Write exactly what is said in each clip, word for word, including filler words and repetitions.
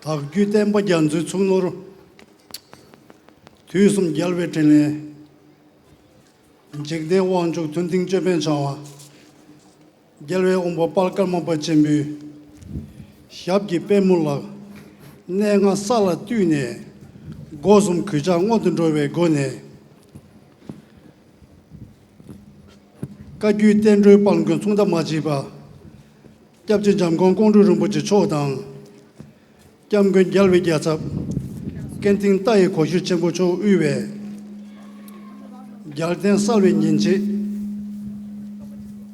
དྭགས་བརྒྱུད་བསྟན་པ་རྒྱ་མཚོའི་ཚོགས་ནོར། དུས་གསུམ་རྒྱལ་བའི་དྲིན་ལས། འཇིག་རྟེན་དབང་ཕྱུག་མཐོན་མཐིང་ཅོད་པན་འཆང་བ། རྒྱལ་བའི་དབང་པོ་དཔལ་ཀརྨ་པ་ཆེན་པོའི་ཞབས་ཀྱི་པད་མོ་ལ། གནས་ལྔ་ས་ལ་བཏུད་ནས། སྒོ་གསུམ་གུས་ཕྱག་སྔོན་དུ་འགྲོ་བའི་སྒོ་ནས། བཀའ་བརྒྱུད་བསྟན་འགྲོའི་དཔལ་མགོན་མཚུངས་ཟླ་མ་མཆིས་པ། སྐྱབས་རྗེ་འཇམ་མགོན་ཀོང་སྤྲུལ་རིན་པོ་ཆེ་མཆོག་དང་། སྐྱབས་མགོན་རྒྱལ་བའི་རྒྱལ་ཚབ། སྐལ་ལྡན་རྟ་ཡི་གོ་ཤྲི་ཆེན་པོ་མཆོག་དབུས་པའི། རྒྱལ་བསྟན་གསལ་བའི་ཉིན་བྱེད།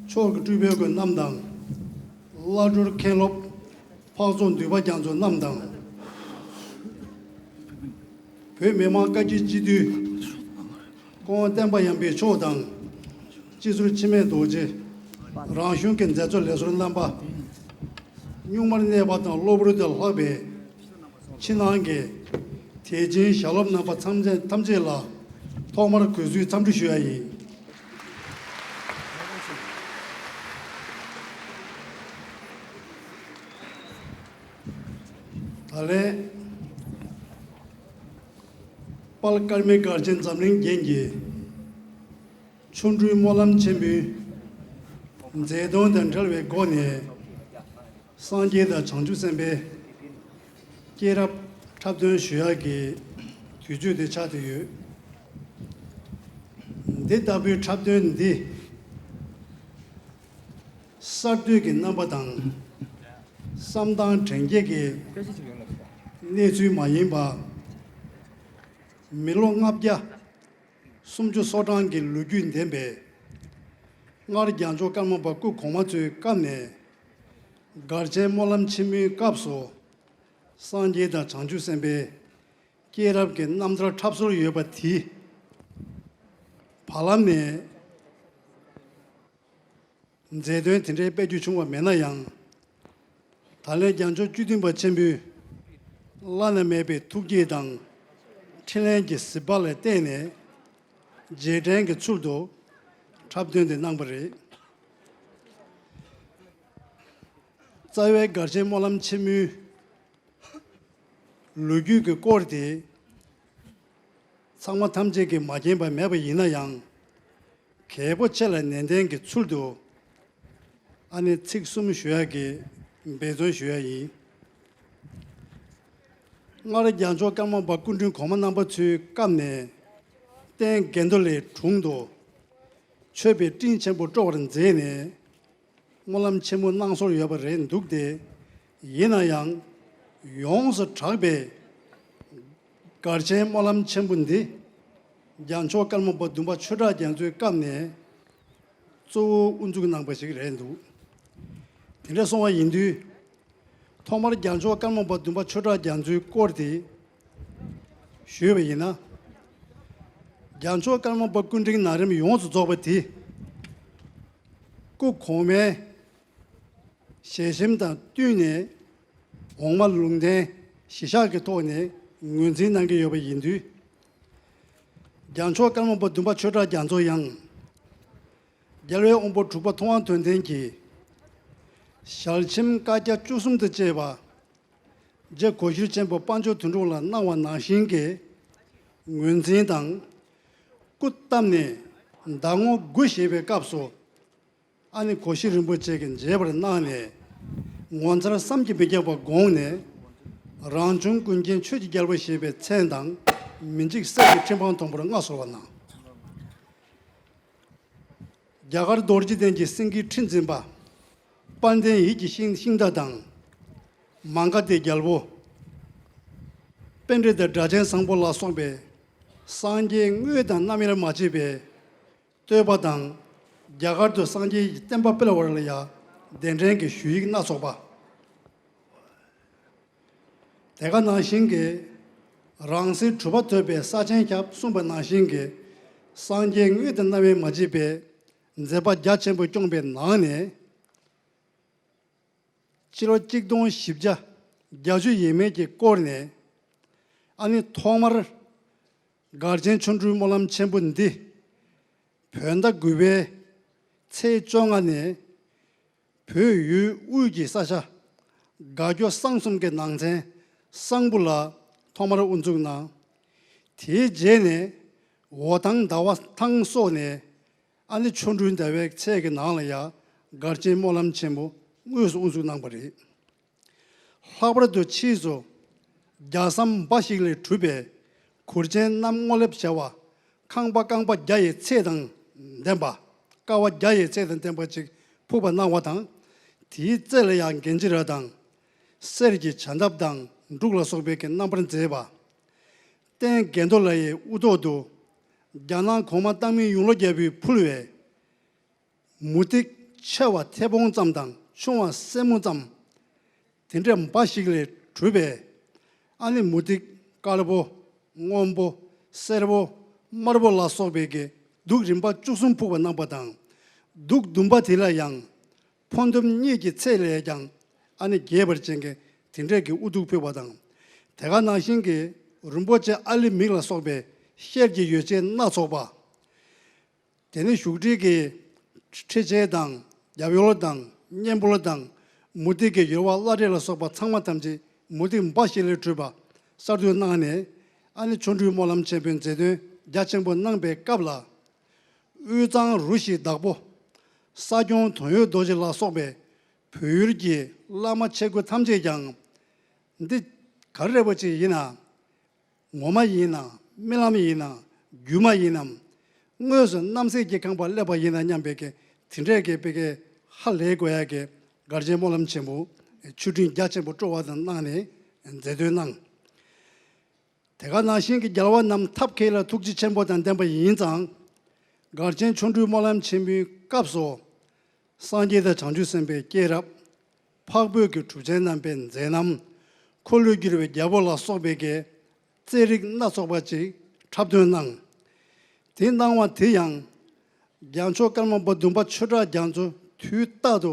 མཆོག་གི་སྤྲུལ་པའི་མགོན་རྣམས་དང་། བླ་སྤྲུལ་མཁན་སློབ། འཕགས་ཚོགས་འདུས་པ་རྒྱ་མཚོ་རྣམས་དང་། བོད་མི་མང་བཀའ་བརྒྱུད་སྤྱི་འཐུས། སྐུ་ངོ་བསྟན་པ་ཡར་འཕེལ་མཆོག་དང་། སྤྱི་ཟུར་འཆི་མེད་རྡོ་རྗེ། རང་གཞུང་གི་མཛད་གཙོ་ལས་ཟུར་རྣམ་པ། གཉུག་མར་གནས་པ་དང་གློ་བུར་དུ་ལྷག་པའི་ཕྱི་ནང་གི་དད་ཅན་ཞལ་སློབ་རྣམ་པ་ཐམས་ཅད་ཐམས་ཅད་ལ་ཐོག་མར་གུས་བསུའི་འཚམས་འདྲི་ཞུ་ཡ་ཡིན། ད་ལན། དཔལ་ཀརྨའི་སྒར་ཆེན་འཛམ་གླིང་རྒྱན་གྱི་ཆོ་འཕྲུལ་སྨོན་ལམ་ཆེན་མོའི་མཛད་དོན་དང་འབྲེལ་བའི་སྒོ་ནས། སངས་རྒྱས་དང་བྱང་ཆུབ་སེམས་དཔའི་སྐྱེས་རབས་འཁྲབ་སྟོན་ཞུ་ཡག་གི་དུས་ཚོད་དེ་ཆགས་བསྡད་ཡོད། འདི་ལྟ་བུའི་འཁྲབ་སྟོན་འདི་གསར་གཏོད་ཀྱི་རྣམ་པ་དང་། བསམ་སྟངས་དྲན་སྐྱེས་ཀྱི་གནས་ཚུལ་མ་ཡིན་པ། མི་ལོ་ལྔ་བརྒྱ་སུམ་ཅུ་སོ་གྲངས་ཀྱི་ལོ་རྒྱུས་ལྡན་པའི། སྔར་རྒྱལ་མཆོག་ཀརྨ་པ་སྐུ་གོང་མ་ཚོའི་སྐབས་ནས་སྒར་ཆེན་སྨོན་ལམ་ཆེན་མོའི་སྐབས་སུ། སངས་རྒྱས་དང་བྱང་ཆུབ་སེམས་དཔའི་སྐྱེས་རབས་ཀྱི་རྣམ་ཐར་འཁྲབ་སྲོལ་ཡོད་པ་དེ། བར་ལམ་ནས་མཛད་དོན་དེ་འདྲའི་སྤེལ་རྒྱུ་བྱུང་བ་མེད་ན་ཡང་། ད་ལན་རྒྱལ་མཆོག་བཅུ་བདུན་པ་ཆེན་པོའི་བླ་ན་མེད་པའི་ཐུགས་བསྐྱེད་དང་། འཕྲིན་ལས་ཀྱི་གཟི་འབག་ལ་བརྟེན་ནས་རྗེས་དྲན་གྱི་ཚུལ་དུ་འཁྲབ་སྟོན་དེ་གནང་བ་རེད། རྩ་བའི་སྒར་ཆེན་སྨོན་ལམ་ཆེན་མོའི་ལོ་རྒྱུས་ཀྱི་སྐོར་དེ་ཚང་མ་ཐམས་ཅད་ཀྱིས་མ་མཁྱེན་པ་མེད་པ་ཡིན་ན་ཡང་། གལ་པོ་ཆེ་ལ་ནན་ཏན་གྱི་ཚུལ་དུ་ཨ་ནི་ཚིག་གསུམ་ཞུ་ཡག་གི་འབད་བརྩོན་ཞུ་ཡ་ཡིན། སྔར་རྒྱལ་མཆོག་ཀརྨ་པ་སྐུ་ཕྲེང་གོང་མ་རྣམ་པ་ཚོའི་སྐབས་ནས་རྟེན་དགེ་འདུན་ལས་དྲུང་དུ་མཆོད་པའི་སྤྲིན་ཆེན་པོ་སྤྲོ་བར་མཛད་ནས། སྨོན་ལམ་ཆེན་མོ་གནང་སྲོལ་ཡོད་པ་རེད་འདུག་སྟེ། ཡིན་ན་ཡང་ཡོངས་སུ་གྲགས་པའི་སྒར་ཆེན་སྨོན་ལམ་ཆེན་པོ་འདི་རྒྱལ་མཆོག་ཀརྨ་པ་བདུན་པ་ཆོས་གྲགས་རྒྱ་མཚོའི་སྐབས་ནས་གཙོ་བོ་དབུ་འཛུགས་གནང་པ་ཞིག་རེད་འདུག་དེ་འདྲ་སོང་བ་ཡིན་དུས། ཐོག་མར་རྒྱལ་མཆོག་ཀརྨ་པ་བདུན་པ་ཆོས་གྲགས་རྒྱ་མཚོའི་སྐོར་དེ་ཞུས་པ་ཡིན་ན། རྒྱལ་མཆོག་ཀརྨ་པ་སྐུ་ཕྲེང་ན་རིམ་ཡོངས་སུ་རྫོགས་པ་དེ། སྐུ་གོང་མའི་ཞལ་ཆེམས་དང་བསྟུན་ནས་འོག་མ་ལུང་བསྟན་གཞི་བཞག་གི་ཐོག་ནས་ངོས་འཛིན་གནང་གི་ཡོད་པ་ཡིན་དུས། རྒྱལ་མཆོག་ཀརྨ་པ་བདུན་པ་ཆོས་གྲགས་རྒྱ་མཚོ་ཡང་། རྒྱལ་བའི་དབང་པོ་དྲུག་པ་ཐུབ་དབང་དོན་ལྡན་གྱིས་ཞལ་ཆེམས་བཀའ་རྒྱ་བཅུ་གསུམ་དང་བཅས་པ་རྗེ་གོ་ཤྲི་ཆེན་པོ་དཔལ་འབྱོར་དོན་གྲུབ་ལ་གནང་བ་ནང་བཞིན་གྱི་ངོས་འཛིན་དང་སྐུ་བལྟམས་ནས་ཟླ་ངོ་དགུ་བཞེས་པའི་སྐབས་སུ། ཨ་ནི་གོ་ཤྲི་རིན་པོ་ཆེ་གིས་མཇལ་བར་གནང་ནས། ངོ་མཚར་བསམ་གྱིས་མི་ཁྱབ་པ་དགོངས་ནས། རང་བྱུང་ཀུན་མཁྱེན་ཆོས་ཀྱི་རྒྱལ་པོ་ཞེས་པའི་མཚན་དང་མི་འཇིགས་སྲས་ཀྱི་ཁྲི་འཕང་མཐོན་པོར་མངའ་གསོལ་བ་གནང་། རྒྱ་གར་རྡོ་རྗེ་གདན་གྱི་སེང་གེའི་ཁྲི་འཛིན་པ། དཔལ་ལྡན་ཡིད་ཀྱི་ཤིང་ཤིང་རྟ་དང་། མ་ག་དྷའི་རྒྱལ་པོ། པཎྜི་ཏ་སྒྲ་གཅན་བཟང་པོ་ལ་སོགས་པའི་སངས་རྒྱས་དངོས་དང་རྣམ་དབྱེར་མ་ཕྱེ་བའི་བསྟོད་པ་དང་། རྒྱ་གར་དུ་སངས་རྒྱས་ཀྱི་བསྟན་པ་སྤེལ་བར་ལ་ཡང་གདན་འདྲེན་གྱི་ཞུ་ཡིག་སྣ་ཚོགས་པ། དེ་ག་ནང་བཞིན་གྱི་རང་སྲིད་གྲུབ་པ་ཐོབ་པའི་ས་ཆེན་ཁྱབ་གསུངས་པ་ནང་བཞིན་གྱི་སངས་རྒྱས་དངོས་དང་རྣམ་དབྱེ་མ་མཆིས་པའི་མཛད་པ་རྒྱ་ཆེན་པོ་བསྐྱངས་པའི་ནང་ནས། སྤྱི་ལོ་གཅིག་སྟོང་བཞི་བརྒྱ་བརྒྱད་ཅུ་ཡས་མས་ཀྱི་སྐོར་ནས། ཨ་ནི་ཐོག་མར་སྒར་ཆེན་ཆོ་འཕྲུལ་སྨོན་ལམ་ཆེན་པོ་འདི་བོད་ཟླ་དགུ་པའི་ཚེས་བཅོ་ལྔ་ནས་བོད་ཡུལ་དབུས་ཀྱི་ས་ཆ་དགའ་སྐྱོ་གསང་གསུམ་གྱི་ནང་ཚན་ གསང་ཕུ་ལ་ཐོག་མར་དབུ་འཛུགས་གནང་། དེའི་རྗེས་ནས་འོ་ཐང་ཟླ་བ་ཐང་སོགས་ནས་ཨ་ནི་ཆོ་འཕྲུལ་ཟླ་བའི་ཚེས་ཀྱི་ནང་ལ་ཡང་སྒར་ཆེན་སྨོན་ལམ་ཆེན་པོ་དངོས་སུ་དབུ་འཛུགས་གནང་པ་རེད། ལྷག་པར་དུ་ཕྱིས་སུ་རྒྱ་ཟམ་འབའ་ཞིག་ལས་གྲུབ་པའི་གུར་ཆེན་གནམ་སྔོ་ལེབ་བྱ་བ། ཁང་པ་རྐང་པ་བརྒྱ་ཡི་ཚད་དང་ལྡན་པ། ཀ་བ་བརྒྱ་ཡི་ཚད་དང་ལྡན་པ་ཅིག་ཕུག་པ་གནང་བ་དང་། དེའི་རྩེ་ལ་ཡང་གན་ཇི་ར་དང་། གསེར་གྱི་བྱ་འདབ་དང་འབྲུག་ལ་སོགས་པའི་གི་རྣམ་པར་མཛེས་པ། རྟེན་གན་དྷོ་ལ་ཡི་དབུ་ཐོག་ཏུ་རྒྱ་ནག་གོང་མ་བཏང་སྨིན་ཡུང་ལོ་རྒྱལ་པོས་ཕུལ་བའི་མུ་ཏིག་ཆེ་བ་མཐེ་བོང་ཙམ་དང་ཆུང་བ་སེན་མོ་ཙམ། དེ་འདྲ་འབའ་ཞིག་ལས་གྲུབ་པའི་ཨ་ནི་མུ་ཏིག་དཀར་པོ། སྔོན་པོ། སེར་པོ། དམར་པོ་ལ་སོགས་པའི་གི་གདུགས་རིམ་པ་བཅུ་གསུམ་ཕུག་པ་གནང་པ་དང་། གདུགས་བདུན་པ་དེ་ལ་ཡང་ཕོ་འདོམ་གཉིས་ཀྱི་ཚད་ལས་ཀྱང་ཨ་ནི་རྒྱས་པར་ཅན་གྱི་དེ་འདྲ་གི་དབུ་གདུགས་ཕུལ་བ་དང་། དེ་ག་ནང་བཞིན་གྱི་རིན་པོ་ཆེ་ཨ་ལི་མིག་ལ་སོགས་པའི་ཤེལ་གྱི་ཡོ་བྱད་སྣ་ཚོགས་པ། དེ་ནས་བཞུགས་ཁྲི་གི་ཁྲི་ཆེན་དང་རྒྱབ་ཡོལ་དང་སྔས་འབུལ་དང་མུ་ཏིག་གི་ཡོལ་བ་བླ་བྲེ་ལ་སོགས་པ་ཚང་མ་ཐམས་ཅད་མུ་ཏིག་འབའ་ཞིག་ལས་གྲུབ་པ་གསར་གཏོད་གནང་ནས། ཨ་ནི་ཆོ་འཕྲུལ་སྨོན་ལམ་ཆེན་པོའི་མཛད་དོན་རྒྱ་ཆེན་པོ་གནང་པའི་སྐབས་ལ། དབུས་གཙང་རུ་བཞི་བདག་པོ་ས་སྐྱོང་དོན་ཡོད་རྡོ་རྗེ་ལ་སོགས་པའི་བོད་ཡུལ་གྱི་བླ་མ་ཆེ་དགུ་ཐམས་ཅད་ཀྱང་། འདི་ག་རེ་རེད་པ་ཅིག་ཡིན་ན། ངོ་མ་ཡིན་ནམ། རྨི་ལམ་ཡིན་ནམ། སྒྱུ་མ་ཡིན་ནམ། དངོས་སུ་རྣམ་སྲས་ཀྱི་ཁང་པར་སླེབས་པ་ཡིན་ན་སྙམ་པའི་གི་དེ་འདྲའི་གི་དཔེ་གི་ཧ་ལས་དགོས་ཡ་གི་སྒར་ཆེན་སྨོན་ལམ་ཆེན་པོ་ཆོ་འཕྲུལ་རྒྱ་ཆེན་པོ་སྤྲོ་བ་དང་གནང་ནས་མཛད་དོན་གནང་། དེ་ག་ནང་བཞིན་གྱི་རྒྱལ་བ་རྣམས་ཐབས་མཁས་ལ་ཐུགས་རྗེ་ཆེན་པོ་དང་ལྡན་པ་ཡིན་ཙང་། སྒར་ཆེན་ཆོ་འཕྲུལ་སྨོན་ལམ་ཆེན་པོའི་སྐབས་སུ། སངས་རྒྱས་དང་བྱང་ཆུབ་སེམས་དཔའི་སྐྱེས་རབས། འཕགས་བོད་ཀྱི་གྲུབ་ཆེན་རྣམ་པའི་མཛད་རྣམ། འཁོར་ལོས་སྒྱུར་བའི་རྒྱལ་པོ་ལ་སོགས་པའི་གི་རྩེད་རིགས་སྣ་ཚོགས་པ་ཅིག་འཁྲབ་སྟོན་གནང་། དེ་གནང་བ་དེ་ཡང་རྒྱལ་མཆོག་ཀརྨ་པ་བདུན་པ་ཆོས་གྲགས་རྒྱ་མཚོ་དུས་རྟག་ཏུ་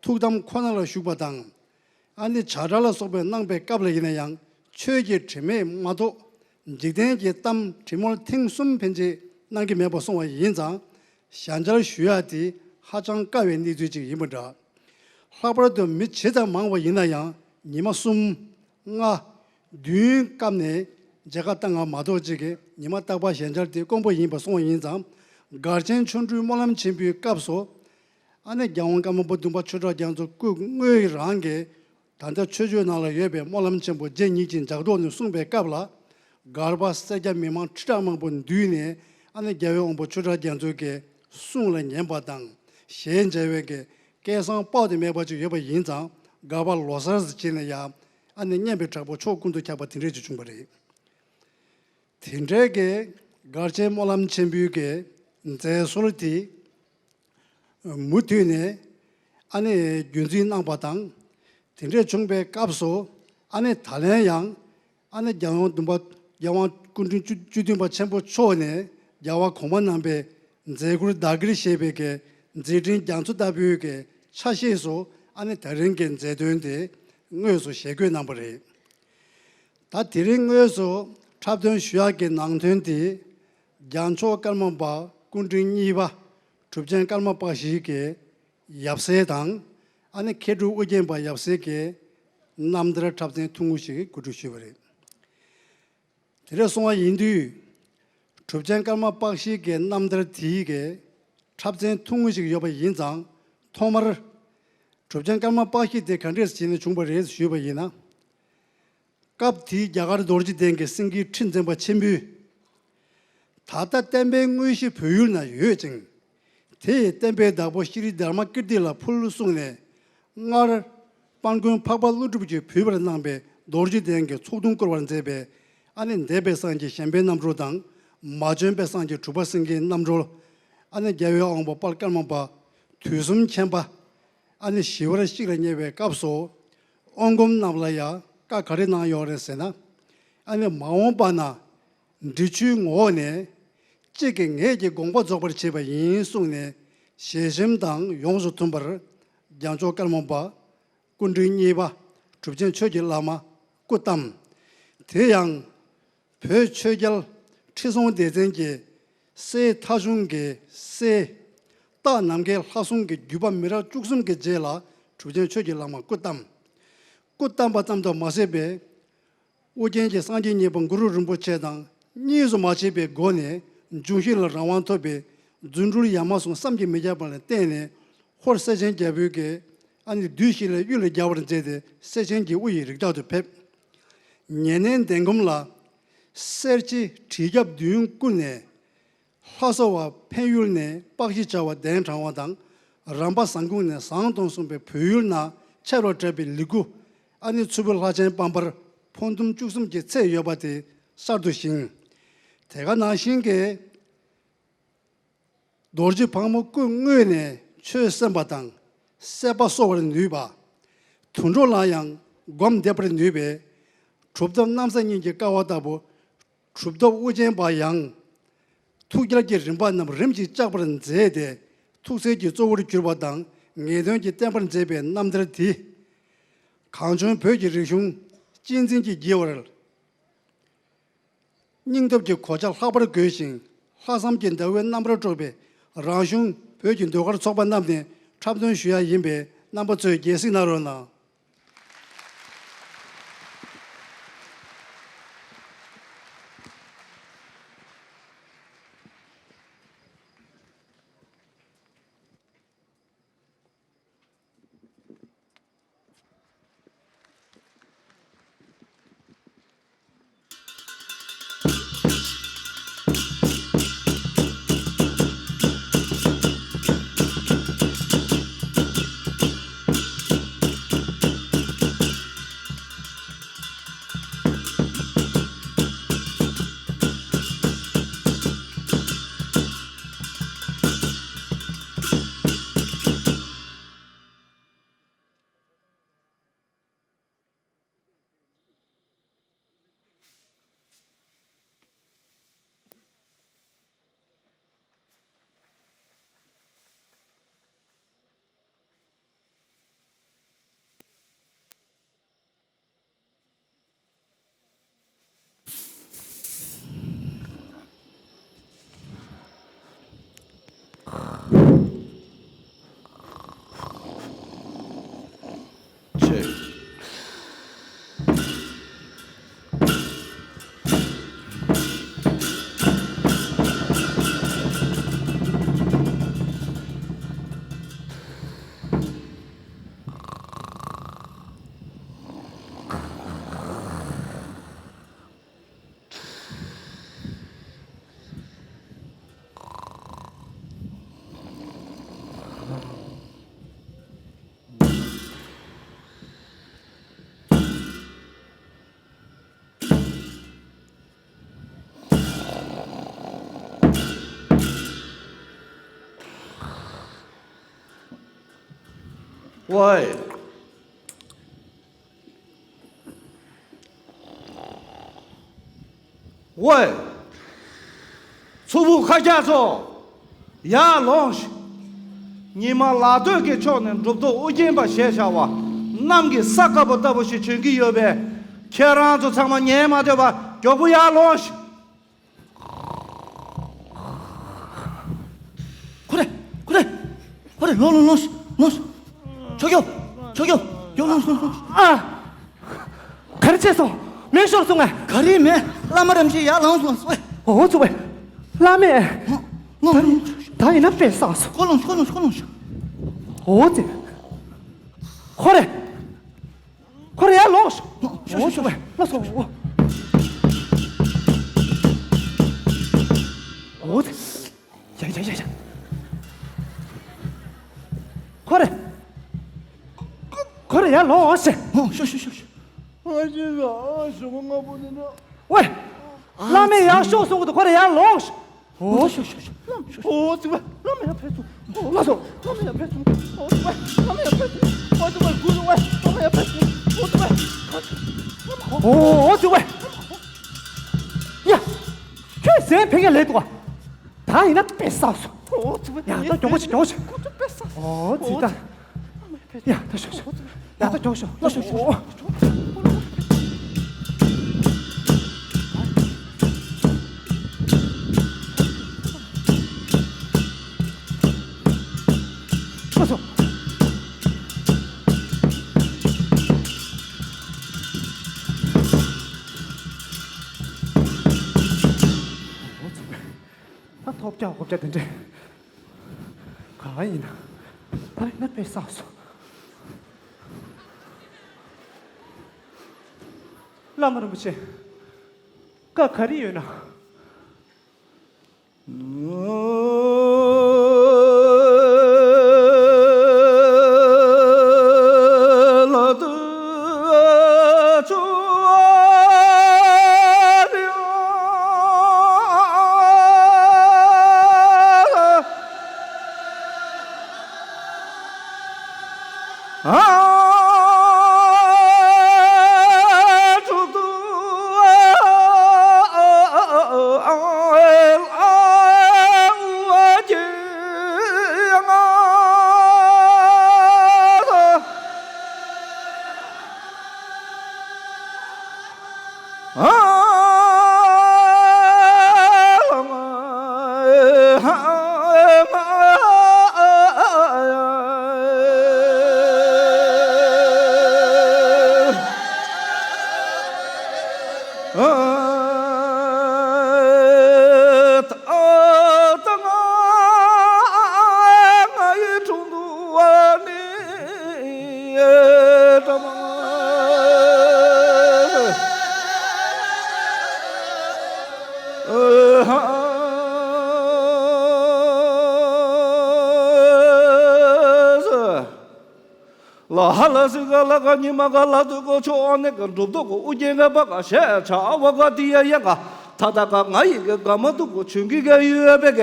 ཐུགས་དམ་ཁོ་ན་ལ་བཞུགས་པ་དང་། ཨ་ནི་བྱ་བྲལ་ལ་སོགས་པའི་གནང་པའི་སྐབས་ལ་ཡིན་ན་ཡང་ཆོས་ཀྱི་དྲི་མས་མ་གཏོགས་འཇིག་རྟེན་གྱི་གཏམ་དྲི་མོར་ཐེངས་གསུམ་ཕན་ཆད་གནང་གི་མེད་པར་སོང་བ་ཡིན་ཙང་། ཞལ་མཇལ་ཞུ་ཡ་དེ་ཧ་ཅང་དཀའ་བའི་གནས་ཚུལ་ཅིག་ཡིན་པ་འདྲ། ལྷག་པར་དུ་མི་ཇི་ཙམ་མང་བ་ཡིན་ན་ཡང་ཉི་མ་གསུམ། ལྔ། བདུན་སྐབས་ནས་མཇལ་ཁ་བཏང་བ་མ་གཏོགས་ཅིག་གི་ཉི་མ་རྟག་པར་ཞལ་མཇལ་དེ་དཀོན་པོ་ཡིན་པ་སོང་བ་ཡིན་ཙང་། སྒར་ཆེན་ཆོ་འཕྲུལ་སྨོན་ལམ་ཆེན་པོའི་སྐབས་སུ། ཨ་ནི་རྒྱལ་དབང་ཀརྨ་པ་བདུན་པ་ཆོས་གྲགས་རྒྱ་མཚོ་སྐུ་དངོས་རང་གིས་ད་ལྟ་ཆོས་སྤྱོད་ནང་ལ་ཡོད་པའི་སྨོན་ལམ་ཆེན་པོ་རྗེ་ཉིད་ཀྱི་ལྗགས་རྟོགས་ནས་གསུངས་པའི་སྐབས་ལ། སྒར་པ་སེར་སྐྱ་མི་མང་ཁྲི་ཕྲག་མང་པོ་འདུས་ནས། ཨ་ནི་རྒྱལ་བའི་དབང་པོ་ཆོས་གྲགས་རྒྱ་མཚོ་གི་གསུང་ལ་ཉན་པ་དང་ཞལ་མཇལ་བའི་གི་སྐལ་བཟང་དཔག་ཏུ་མེད་པ་ཅིག་ཡོད་པ་ཡིན་ཙང་། སྒར་པ་ལོ་གསར་ཟེར་བྱས་ནས་ཡང་ཨ་ནི་སྙན་པའི་བྲག་ཕུག་ཕྱོགས་ཀུན་ཏུ་ཁྱབ་པ་དེ་འདྲས་ཅིག་བྱུང་བ་རེད། དེ་འདྲའི་གི་སྒར་ཆེན་སྨོན་ལམ་ཆེན་པོའི་གི་མཛད་སྲོལ་དེ་མུ་མཐུད་ནས་ཨ་ནི་རྒྱུན་འཛིན་གནང་བ་དང་། དེ་འདྲས་བྱུང་བའི་སྐབས་སུ་ཨ་ནི་ད་ལན་ཡང་ཨ་ནི་རྒྱལ་དབང་བདུན་པ་རྒྱལ་དབང་སྐུ་ཕྲེང་བཅུ་བཅུ་བདུན་པ་ཆེན་པོ་མཆོག་ནས་རྒྱལ་བ་གོང་མ་རྣམ་པའི་མཛད་ཁུར་བདག་གིར་བཞེས་པའི་གི་མཛད་འཕྲིན་རྒྱ་མཚོ་ལྟ་བུའི་གི་ཆ་ཤས་སུ་ཨ་ནི་ད་རིང་གི་མཛད་དོན་དེ་དངོས་སུ་ཞལ་བཀོད་གནང་བ་རེད། ད་དེ་རིང་དངོས་སུ་འཁྲབ་སྟོན་ཞུ་ཡག་གི་ནང་དོན་དེ། རྒྱལ་མཆོག་ཀརྨ་པ་སྐུ་ཕྲེང་གཉིས་པ་གྲུབ་ཆེན་ཀརྨ་པཀྴི་གི་ཡབ་སྲས་དང་། ཨ་ནི་མཁས་གྲུབ་ཨོ་རྒྱན་པ་ཡབ་སྲས་ཀྱི་རྣམ་ཐར་འཁྲབ་ཚན་ཐུང་ངུ་ཞིག་གོ་སྒྲིག་ཞུས་པ་རེད། དེ་འདྲ་སོང་བ་ཡིན་དུས། གྲུབ་ཆེན་ཀརྨ་པཀྴི་གི་རྣམ་ཐར་དེའི་གི་འཁྲབ་ཚན་ཐུང་ངུ་ཞིག་ཡོད་པ་ཡིན་ཙང་། ཐོག་མར་གྲུབ་ཆེན་ཀརྨ་པཀྴི་དེ་ག་འདྲས་བྱས་ནས་བྱུང་བ་རེད་ཞུས་པ་ཡིན་ན། སྐབས་དེའི་རྒྱ་གར་རྡོ་རྗེ་གདན་གྱི་སེང་གེའི་ཁྲི་འཛིན་པ་ཆེན་པོས། ད་ལྟ་བསྟན་པའི་དངོས་གཞི་བོད་ཡུལ་ན་ཡོད་ཅིང་། དེ་ཡི་བསྟན་པའི་བདག་པོ་ཤྲཱི་དྷརྨ་ཀིརྟི་ལ་ཕུལ་གསུངས་ནས། སྔར་དཔལ་མགོན་འཕགས་པ་ཀླུ་སྒྲུབ་ཀྱིས་ཕུལ་བར་གནང་པའི་རྡོ་རྗེ་གདན་གྱི་ཚོགས་དུང་བསྐོར་བར་མཛད་པའི་ཨ་ནི་འདས་པའི་སངས་རྒྱས་གཞན་ཕན་རྣམ་གྲོལ་དང་། མ་བྱོན་པའི་སངས་རྒྱས་གྲུབ་པ་སེང་གེའི་རྣམ་གྲོལ། ཨ་ནི་རྒྱལ་བའི་དབང་པོ་དཔལ་ཀརྨ་པ་དུས་གསུམ་མཁྱེན་པ། ཨ་ནི་ཞི་བར་གཤེགས་ལ་བསྙེན་པའི་སྐབས་སུ། དབང་སྒོམ་རྣམས་ལ་ཡང་བཀའ་ག་རེ་གནང་ཡོད་རེད་ཟེར་ན། ཨ་ནི་མ་འོངས་པ་ན་འབྲི་ཆུའི་ངོ་བོ་ནས་གཅིག་གི་ངེད་ཀྱི་དགོངས་པ་རྫོགས་པར་བྱེད་པ་ཡིན་གསུངས་ནས་ཞལ་ཆེམས་དང་ཡོངས་སུ་མཐུན་པར་རྒྱལ་མཆོག་ཀརྨ་པ་སྐུ་ཕྲེང་གཉིས་པ་གྲུབ་ཆེན་ཆོས་ཀྱི་བླ་མ་སྐུ་བལྟམས། དེ་ཡང་། བོད་ཆོས་རྒྱལ་ཁྲི་སྲོང་ལྡེ་བཙན་གྱི་སྲས་ཐ་ཆུང་གི་སྲས། སྟག་ནམ་མཁའི་ལྷ་སྲུང་གི་བརྒྱུད་པ་མི་རབས་བཅུ་གསུམ་གྱི་རྗེས་ལ་གྲུབ་ཆེན་ཆོས་ཀྱི་བླ་མ་སྐུ་བལྟམས། སྐུ་བལྟམས་པ་ཙམ་དུ་མ་ཟད་པའི་ ཨོ་རྒྱན་གྱིས་སངས་རྒྱས་གཉིས་པ་གུ་རུ་རིན་པོ་ཆེ་དང་གཉིས་སུ་མ་མཆིས་པའི་སྒོ་ནས་འབྱུང་བཞི་ལ་རང་དབང་ཐོབ་པའི་རྫུ་འཕྲུལ་ཡ་མ་ཟུང་བསམ་གྱིས་མི་ཁྱབ་པ་ལ་བརྟེན་ནས། ཧོར་སེ་ཆེན་རྒྱལ་པོའི་གི་ཨ་ནི་བདུད་བཞི་ལས་གཡུལ་ལས་རྒྱལ་བར་མཛད་དེ། སེ་ཆེན་གྱི་དབུ་ཡི་རིགས་བདག་ཏུ་ཕེབས། ཉེ་གནས་འདན་སྒོམ་ལ་གསེར་ཕྱེ་གྲི་རྒྱབ་བདུན་བསྐུར་ནས། ལྷ་ས་བ་འཕན་ཡུལ་ནས་དཔག་བཞི་བྱ་བ་གདན་དྲངས་པ་དང་། རམ་པ་ཟངས་ཁུང་ནས་ཟངས་དོང་གསུངས་པའི་བོད་ཡུལ་ན་ཆར་བ་བྲབ་པའི་ལི་གུ། ཨ་ནི་མཚུར་ཕུ་ལྷ་ཆེན་པམ་པར་ཕོ་ཟླུམ་བཅུ་གསུམ་གྱི་ཚེས་ཡོལ་བ་དེ་གསར་དུ་བཞེངས། དེ་ག་ནང་བཞིན་གྱི་རྡོ་རྗེ་ཕག་མོ་སྐུ་དངོས་ནས་ཆོས་གསན་པ་དང་སྲེད་པ་གསོ་བར་ནུས་པ། དུད་འགྲོ་ལ་ཡང་སྒོམ་འདེབས་པར་ནུས་པའི་གྲུབ་ཐོབ་གནམ་ས་གཉིས་ཀྱི་ཀ་བ་ལྟ་བུ། གྲུབ་ཐོབ་ཨོ་རྒྱན་པ་ཡང་། ཐུགས་རྒྱལ་གྱི་རིམ་པ་རྣམས་རིམ་གྱིས་བཅག་པར་མཛད་དེ། ཐུགས་སྲས་ཀྱི་གཙོ་བོར་གྱུར་པ་དང་ངེས་དོན་གྱི་བསྟན་པར་མཛད་པའི་རྣམ་ཐར་འདི། གངས་ལྗོངས་བོད་ཀྱི་རིག་གཞུང་གཅེས་འཛིན་གྱིས་བགྱི་བར། སྙིང་སྟོབས་ཀྱི་གོ་ཆ་ལྷག་པར་དགོས་ཤིང་། ལྷག་བསམ་གྱི་ཟླ་འོད་རྣམ་པར་དཀྲོགས་པའི་རང་གཞུང་བོད་ཀྱི་ཟློས་གར་ཚོགས་པ་རྣམས་ནས་འཁྲབ་སྟོན་ཞུ་ཡ་ཡིན་པས། རྣམ་པ་ཚོས་དགྱེས་གཟིགས་གནང་རོགས་གནང་། ཝེ། ཝེ། མཚུར་ཕུ་ཁ་རྒྱག་ཚོ། ཡར་ལོངས་ཤིག་ཉི་མ་ལ་སྟོད་ཀྱི་ཕྱོགས་ནས་གྲུབ་ཐོབ་ཨོ་རྒྱན་པ་ཞེས་བྱ་བ་གནམ་གྱི་ས་དཀར་པོ་ལྟ་བུ་ཞིག་བྱོན་གྱི་ཡོད་པས། ཁྱེད་རང་ཚོ་ཚང་མ་ཉན་མ་སྡོད་པར་མགྱོགས་པོ་ཡར་ལོངས་ཤིག་ཁོ་རེ། ཁོ་རེ། ཁོ་རེ། ལོངས་ལོངས་ལོངས་ཤིག་ལོངས་ཤིག་ཆོས་སྐྱོབ། ཆོས་སྐྱོབ། ཡོ་ལོངས་ལོངས་ལོངས་ཤིག་ཨ། ག་རེ་བྱས་སོང་། མེ་ཤོར་སོང་ངས། ག་རེ་མེད། བླ་མ་རིན་པོ་ཆེ་ཡར་ལངས་སོང་ཟེར། འོ་ཙི་བས། བླ་མས། ལོངས་ལོངས། ད་ཡིན་ན་དཔེ་བསགས་སོང་། ཁོ་ལོངས་ཤིག་ཁོ་ལོངས་ཤིག་ཁོ་ལོངས་ཤིག་འོ་ཙི། ཁོ་རེ། ཁོ་རེ་ཡར་ལོངས་ཤིག་འོ་ཙི་བས། ལོངས་སོང་། འོ་ཙི། ཡ་ཡ་ཡ་ཡ། ཁོ་རེ། ཁོ་རེ་ཡར་ལོངས་ཤིག་ཨོ་ཤོ་ཤོ་ཤོ་ཤོ། ཨ་ཅེ་ཟ། ཨ་ཞོགས་པ་སྔ་པོ་འདི་འདྲ། ཝེ། བླ་མས་ཡར་ཤོག་གསུང་གི་འདུག་ཁོ་རེ་ཡར་ལོངས་ཤིག་ཨོ་ཤོ་ཤོ་ཤོ། ཨོ་ཙི་བ། བླ་མ་ཡར་ཕེབས་སོང་། ཨོ་ཙི་བ། བླ་མ་ཡར་ཕེབས་སོང་། ཨོ་ཙི་བ། བླ་མ་ཡར་ཕེབས་སོང་། ཨོ་ཙི་བ། གུ་རུ་བ། བླ་མ་ཡར་ཕེབས་སོང་། ཨོ་ཙི་བ། ཨོ་ཙི་བ། ཡ། ཁྱོད་ཟས་ཕན་ཡ་ལས་འདུག་ག་ད་ཡིན་ན་དཔེ་བསགས་སོང་། ཨོ་ཙི་བ། ཡ་ད་མགྱོགས་པོ་ཞིག་མགྱོགས་པོ་ཞིག་ཁོ་ཚོ་དཔེ་བསགས་སོང་། ཨོ་ཙི་ད། ཡ་ད་ཤོག་ཤོག་ཡ་ད་མགྱོགས་ཤོག་ད་ཤོག་ཤོག་ཁོ་ཚོ། ཐོབ་རྒྱག་གོ་རྒྱག་དེ་འདྲས་ག་ཡིན་ན། ད་ཡིན་ན་དཔེ་བསགས་སོང་། བླ་མ་རིན་པོ་ཆེ། བཀའ་ག་རེ་ཡོད་ན། ལ་ཧ་ལ་སི་ག་ལ་ག་ཉི་མ་ག་ལ་དུ་གོ་ཆོ་ཨ་ནེ་ག་འགྲུབ་དོ་གོ་ཨུ་རྒྱན་ག་པ་ག་ཤ་ཆ་ཨ་བ་ག་ཏི་ཡ་ཡ་ག་ཐ་ད་ག་ང་ཡི་ག་ག་མ་དུ་གོ་ཆུང་གི་ག་ཡུ་ཡ་པེ་ག་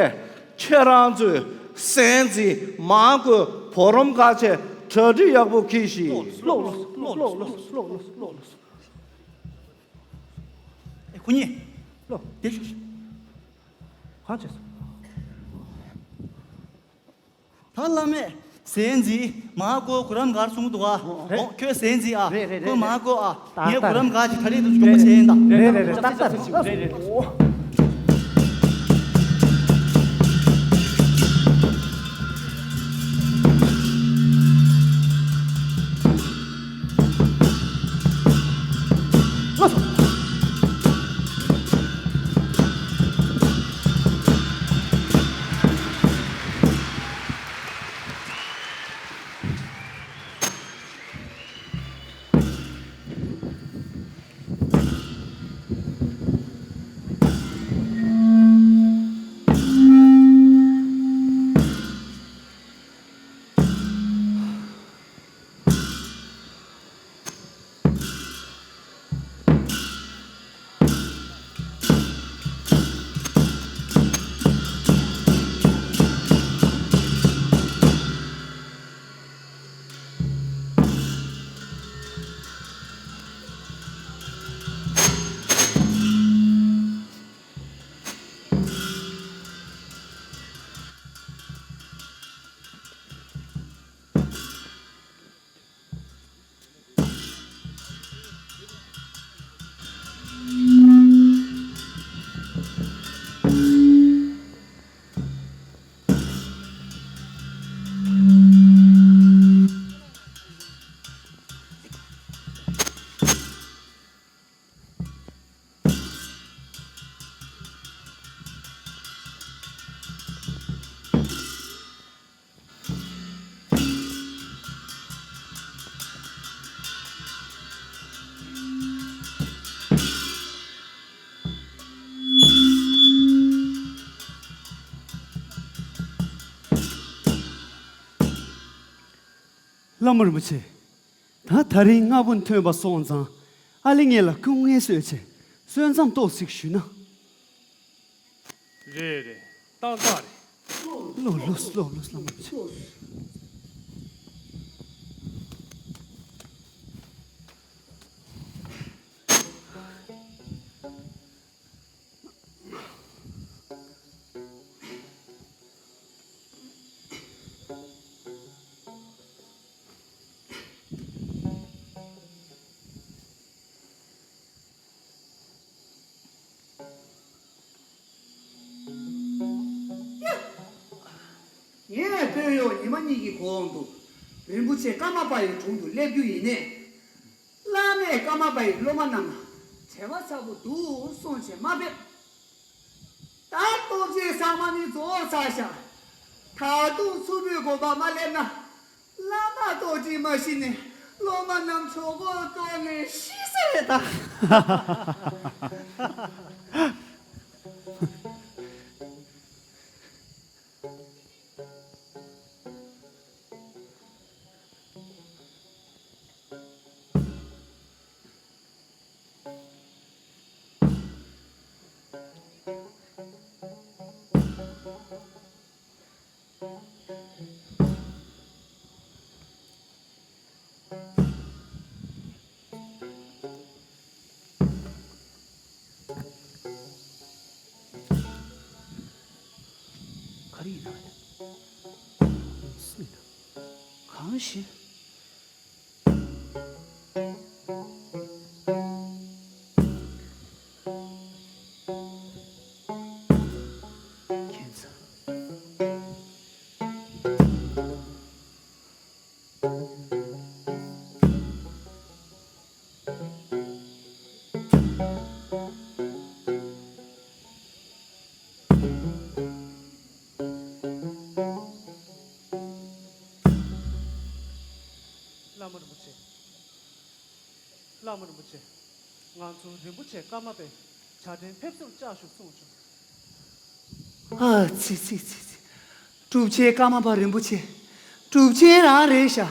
ཁྱེད་རང་ཚོས་སན་ཙི་མ་གོ་བོ་རོམ་ག་ཆེ་གྲ་སྒྲིག་ཡག་པོ་གི་ཤི། ལོ་ལོ་ལོ་ལོ་ལོ་ལོ་ལོ་ལོ། ཨེ་ཁོ་གཉིས། ལོ། དེ་ཤོག་ཤོག་གང་བྱས་སོང་། ད་བླ་མས་ཟན་ཟི་མ་གོ་གུ་རམ་གར་གསུང་འདུག་ཨ། རེད། ཨོ་ཁྱོད་ཟན་ཟི་ཨ། རེད་རེད། ཁོས་མ་གོ་ཨ། ད་ངས་ད་གུ་རམ་གར་གྱི་ཐ་ལེ་དུ་གྱོང་པོ་བྱས་ཡིན་ད། རེད་རེད་རེད། ཏག་ཏག་རེད། རེད་རེད། བླ་མ་རིན་པོ་ཆེ། ད་ད་རིང་སྔ་པོ་ཐོན་པ་སོང་ཙང་ཨ་ལེ་ངེད་ལ་སྐུ་ངལ་གསོས་ཆེ་གསོལ་མཚམས་ཏོག་ཙིག་ཞུས་ན། རེད་རེད། ཏག་ཏག་རེད། ལོ་ལོ་ལོ་ལོ་བླ་མ་རིན་པོ་ཆེ། ངས་བོད་ཡོག་ཉི་མ་གཉིས་ཀྱི་གོང་དུ་རིན་པོ་ཆེ་ཀརྨ་པ་ཡི་དྲུང་དུ་སླེབས་རྒྱུ་ཡིན་ནས། བླ་མས་ཀརྨ་པ་ཡི་སློབ་མ་རྣམས་ལ་བྲེལ་བ་ཚ་པོ་འདུག་གསུངས་བྱས་མ་ཕེབས། ད་རྟོགས་བརྗོད་ཚང་མ་ནི་རྫོགས་ཚར་ཤག་ད་དུང་མཚུར་ཕུའི་དགོན་པ་མ་སླེབས་ན། བླ་མ་རྟོགས་བརྗོད་མ་ཤེས་ནས་སློབ་མ་རྣམས་གྲོད་ཁོག་ལྟོགས་ནས་ཤི་ས་རེད་ད། ག་རེ་ཡིན་ན། གང་ཞིག་ཁྱེད་ཚོ། བླ་མ་རིན་པོ་ཆེ། བླ་མ་རིན་པོ་ཆེ། ང་ཚོ་རིན་པོ་ཆེ་ཀརྨ་པས་ཇ་ཕྲན་ཕེབས་བསུར་བཅར་ཞུ་གསུངས་བྱུང་། ཨ་ཙི་ཙི་ཙི་ཙི། གྲུབ་ཆེན་ཀརྨ་པ་རིན་པོ་ཆེ། གྲུབ་ཆེན་རང་རེད་ཤག་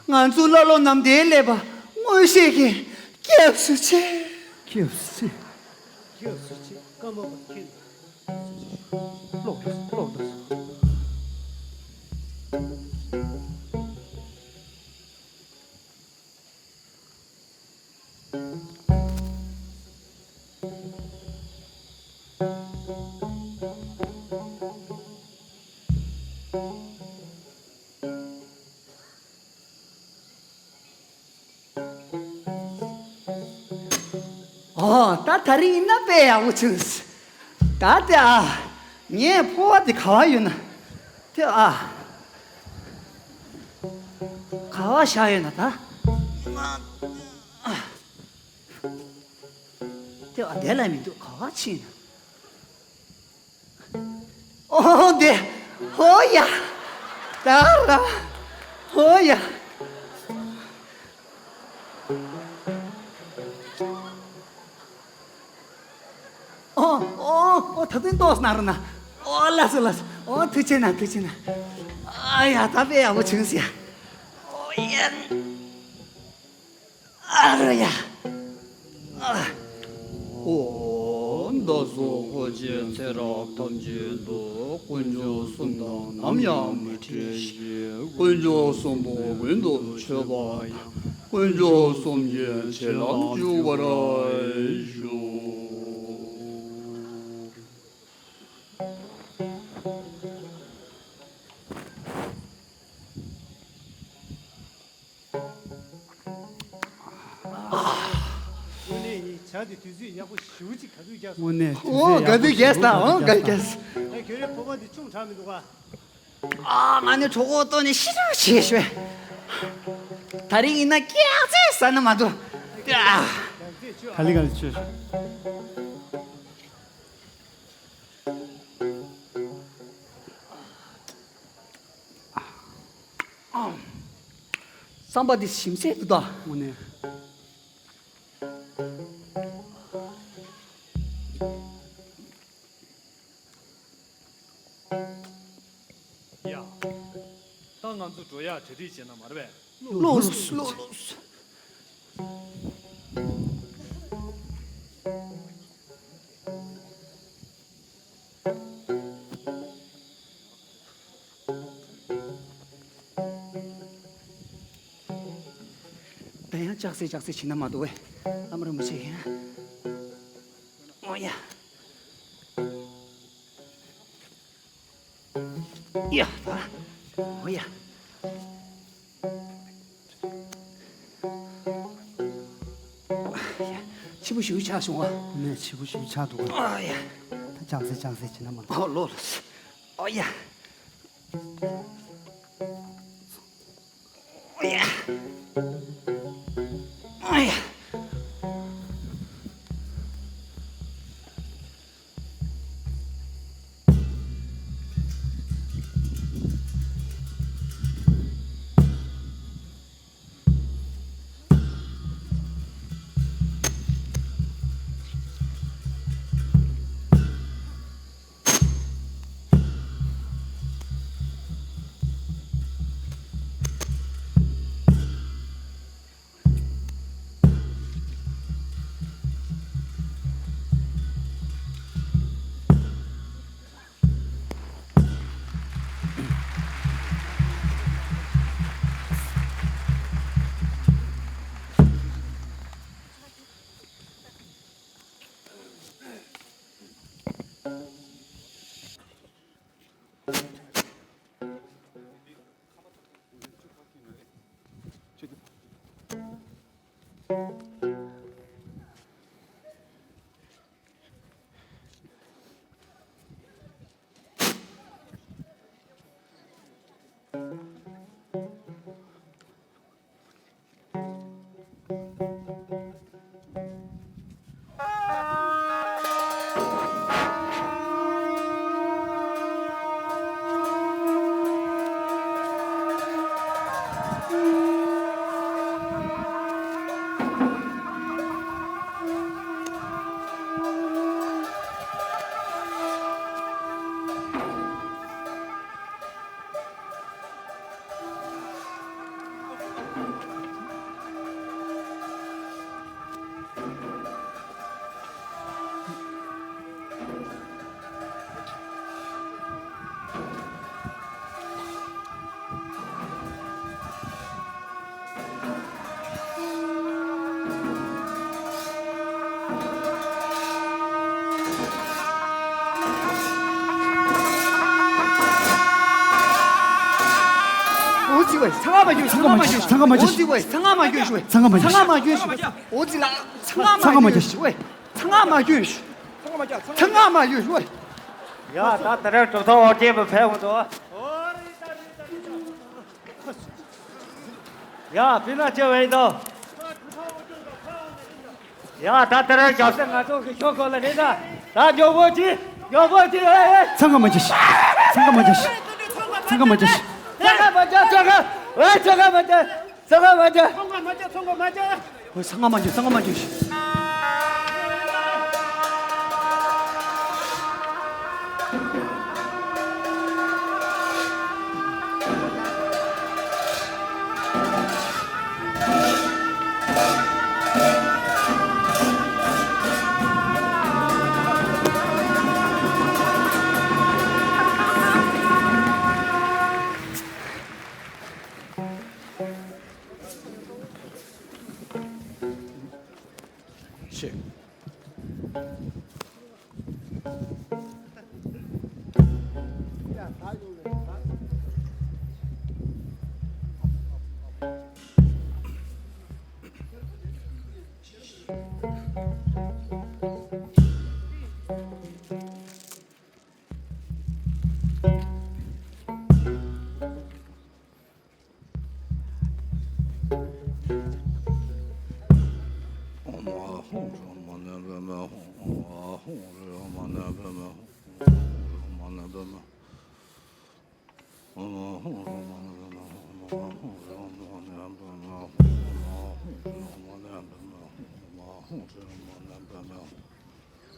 ང་ཚོ་བླ་སློབ་རྣམས་འདིར་སླེབས་པ་མངོན་ཤེས་ཀྱིས་སྐྱབས་སུ་མཆི། སྐྱབས་སུ་མཆི། སྐྱབས་སུ་མཆི། ཀརྨ་པ་མཁྱེན། ལོག་འགྲོ་སོང་། ལོག་འགྲོ་སོང་། ཨོ། ད་དེ་རིང་ཡིན་ན་དཔེ་ཡག་པོ་བྱུང་། ད་དེ་ཨ། ངའི་ཕོར་པ་དེ་ག་པར་ཡོད་ན། དེ་ཨ། ག་པར་བཞག་ཡོད་ན་ད། དེ་ཨ་དེ་ལ་མི་འདུག་ག་པར་ཕྱིན་ན། ཨོ་དེ། ཧོ་ཡ། ད་ར། ཧོ་ཡ། ཨོ་ཨོ་ཨོ། ད་དུང་ཏོག་ཙམ་གནང་རོགས་གནང་། ཨོ་ལགས་སོ་ལགས་སོ། ཨོ་ཐུགས་རྗེ་གནང་། ཐུགས་རྗེ་གནང་། ཨ་ཡ། ད་དཔེ་ཡག་པོ་བྱུང་ཟེར། ཨོ་ཡ། ཨ་ར་ཡ། ཨ། ཨོ། བདག་སོགས་འཁོར་བཅས་ཚེ་རབས་ཐམས་ཅད་དུ། དཀོན་མཆོག་གསུམ་དང་ནམ་ཡང་མི་འབྲལ་ཞིང་། དཀོན་མཆོག་གསུམ་པོ་མངོན་དུ་བྱེད་པ་དང་། དཀོན་མཆོག་གསུམ་གྱི་བྱིན་རླབས་འཇུག་པར་ཤོག། དངོས་གནས་ཡིན། ཇ་འདི་དུས་ཚོད་ཡག་པོ་ཞེ་པོ་ཅིག་ག་དུས་རྒྱག་སོང་། དངོས་གནས་དུས་ཚོད་ཡག་པོ་ཞེ་པོ་ཅིག་རྒྱག་སོང་། ཨོ། ག་དུས་རྒྱག་སོང་། ཨོ་ག་རྒྱག་སོང་། ཨེ། ཁྱོད་རའི་ཕོར་པ་འདི་ཆུང་དྲགས་མི་འདུག་ག་ཨ། ང་ནི་གྲོད་ཁོག་ལྟོགས་ནས་ཤི་རོགས་བྱེད་ཤོད། དེ་རིང་ཡིན་ན་སྐྱག་རྫས་ཟ་ན་མ་གཏོགས། ཨ། ག་ལེ་ག་ལེ་བྱེད་ཤོག། ཨ། རྩམ་པ་འདི་ཞིམ་ཟས་འདུག་ད། དངོས་གནས། ཡ། ད་ང་ཚོ་འགྲོ་ཡག་གྲ་སྒྲིག་བྱས་ན་མ་རེད་པས། ལོས་ལོས་ལོས། ད་ཡང་ལྕགས་སྲེག་ལྕགས་སྲེག་བྱེད་ན་མ་གཏོགས་པས། ཨ་མ་ར་མི་བྱེད་མཁན། ཨོ་ཡ། ཡ། ཨོ་ཡ། ཕྱི་པོ་ཞིག་ཆགས་བྱུང་བ། ནས་ཕྱི་པོ་ཞིག་ཆགས་འདུག་བ། ཨོ་ཡ། ད་ལྕགས་སྲེག་ལྕགས་སྲེག་བྱེད་ན་མ་གཏོགས། ཨོ་ལོ་ལོ། ཨོ་ཡ། ཨོ་ཡ། ཨོ་ཡ། ཚང་མ་མ་སྐྱོན། ཚང་མ་མ་སྐྱོན། ཚང་མ་མ་སྐྱོན། འོ་ཙི་ཝེ། ཚང་མ་མ་སྐྱོན། ཚང་མ་མ་སྐྱོན། འོ་ཙི་ལ། ཚང་མ་མ་སྐྱོན་ཤི་ཝེ། ཚང་མ་མ་སྐྱོན་ཤི། ཚང་མ་མ་སྐྱོན་ཤི་ཝེ། ཡ་ད་དེ་རིང་གྲུབ་ཐོབ་ཨོ་རྒྱན་པ་ཕེབས་འདུག་ཡ་ཕི་ན་ཅི་བས་དོ། ཡ་ད་དེ་རིང་ཞབས་སེ་ང་ཚོ་གི་ཤོག་གོ་ལ་རེད་ད། ད་མགྱོགས་པོ་ཅི། མགྱོགས་པོ་ཅི། ཨེ་ཨེ། ཚང་ག་མ་ཅི་ཤི། ཚང་ག་མ་ཅི་ཤི། ཚང་ག་མ་ཅི་ཤི། ཚང་ག་མ་ཅི། ཚང་ག་ཨེ་ཚང་ག་མ་ཅི། ཚང་ག་མ་ཅི། ཚང་ག་མ་ཅི། ཚང་ག་མ་ཅི། ཨོ་ཚང་ག་མ་ཅི། ཚང་ག་མ་ཅི་ཤི། ཆེ།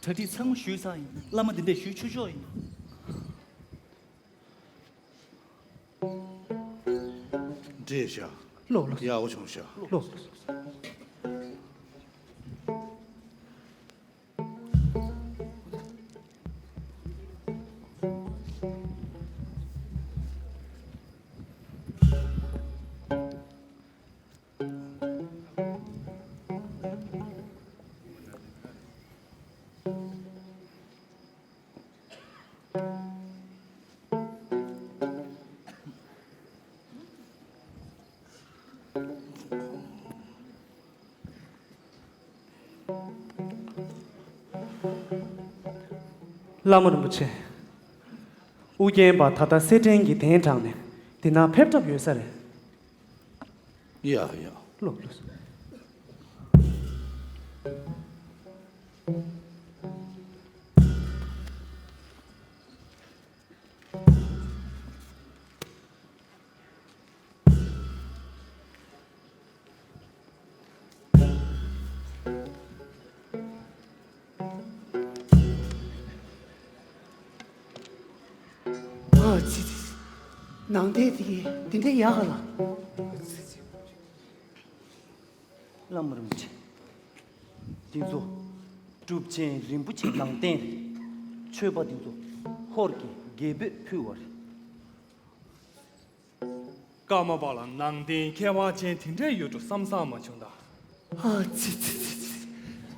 གྲ་སྒྲིག་ཚང་མ་ཞུས་ཚར་ཡིན། བླ་མ་འདི་འདྲས་ཞུས་ཆོག་ཆོག་ཡིན། འགྲིག་ཤག་ལོ་ལོ། ཡག་པོ་བྱུང་ཤག་ལོ། བླ་མ་རིན་པོ་ཆེ། ཨུ་རྒྱན་པ་ད་ལྟ་སེར་ཕྲེང་གི་གདན་དྲངས་ནས་འདི་ན་ཕེབས་གྲབས་ཡོད་ས་རེད། ཡ་ཡ། ལོ་ལོ། ཨ་ཙི་ཙི། ནང་རྟེན་དེ་དེ་འདྲ་ཡག་ག་ལ། བླ་མ་རིན་པོ་ཆེ། འདི་ཚོ་གྲུབ་ཆེན་རིན་པོ་ཆེ་ནང་རྟེན་རེད། མཆོད་པ་འདི་ཚོ་ཧོར་གྱི་རྒྱལ་པོས་ཕུལ་བ་རེད། ཀརྨ་པ་ལགས་ནང་རྟེན་ཁྱད་པར་ཅན་དེ་འདྲས་ཡོད་འགྲོ་བསམ་བསམ་མ་བྱུང་ད། ཨ་ཙི་ཙི་ཙི་ཙི།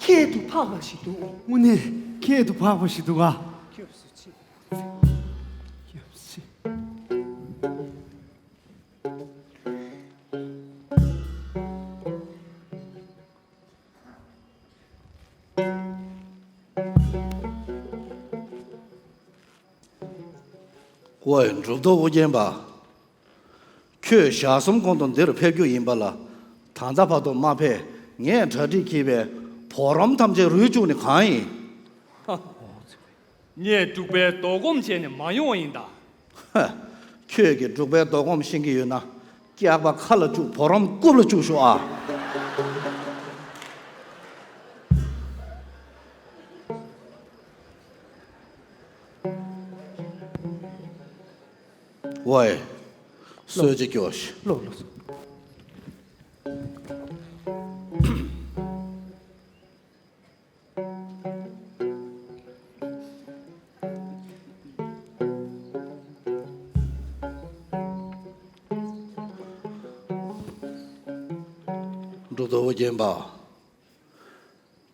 ཁྱད་དུ་འཕགས་པ་ཞིག་འདུག་དངོས་གནས་ཁྱད་དུ་འཕགས་པ་ཞིག་འདུག་ག་སྐྱབས་སུ་མཆི། སྐྱབས་སུ་མཆི། ཝེ། གྲུབ་ཐོབ་ཨོ་རྒྱན་པ། ཁྱོད་ཞག་གསུམ་གོང་དུ་འདིར་ཕེབས་རྒྱུ་ཡིན་པ་ལ། ད་ལྟ་བར་དུ་མ་ཕེབས། ངས་གྲ་སྒྲིག་བགྱིས་པའི་བུ་རམ་ཐམས་ཅད་རུལ་བཅུག་ནི་གང་ཡིན། ངས་འབྲུག་པའི་མདོ་སྒོམ་བྱས་ནས་མ་ཡོང་བ་ཡིན་ད། ཧ། ཁྱོད་ཀྱིས་འབྲུག་པའི་མདོ་སྒོམ་ཤེས་ཀྱི་ཡོད་ན། སྐྱག་པ་ཁ་ལ་བཅུག་བུ་རམ་རྐུབ་ལ་བཅུག་ཤོག་ཨ། ཝེ། གསོལ་ཇ་སྐྱོགས་ཤིག་ལོ་ལོ། གྲུབ་ཐོབ་ཨོ་རྒྱན་པ།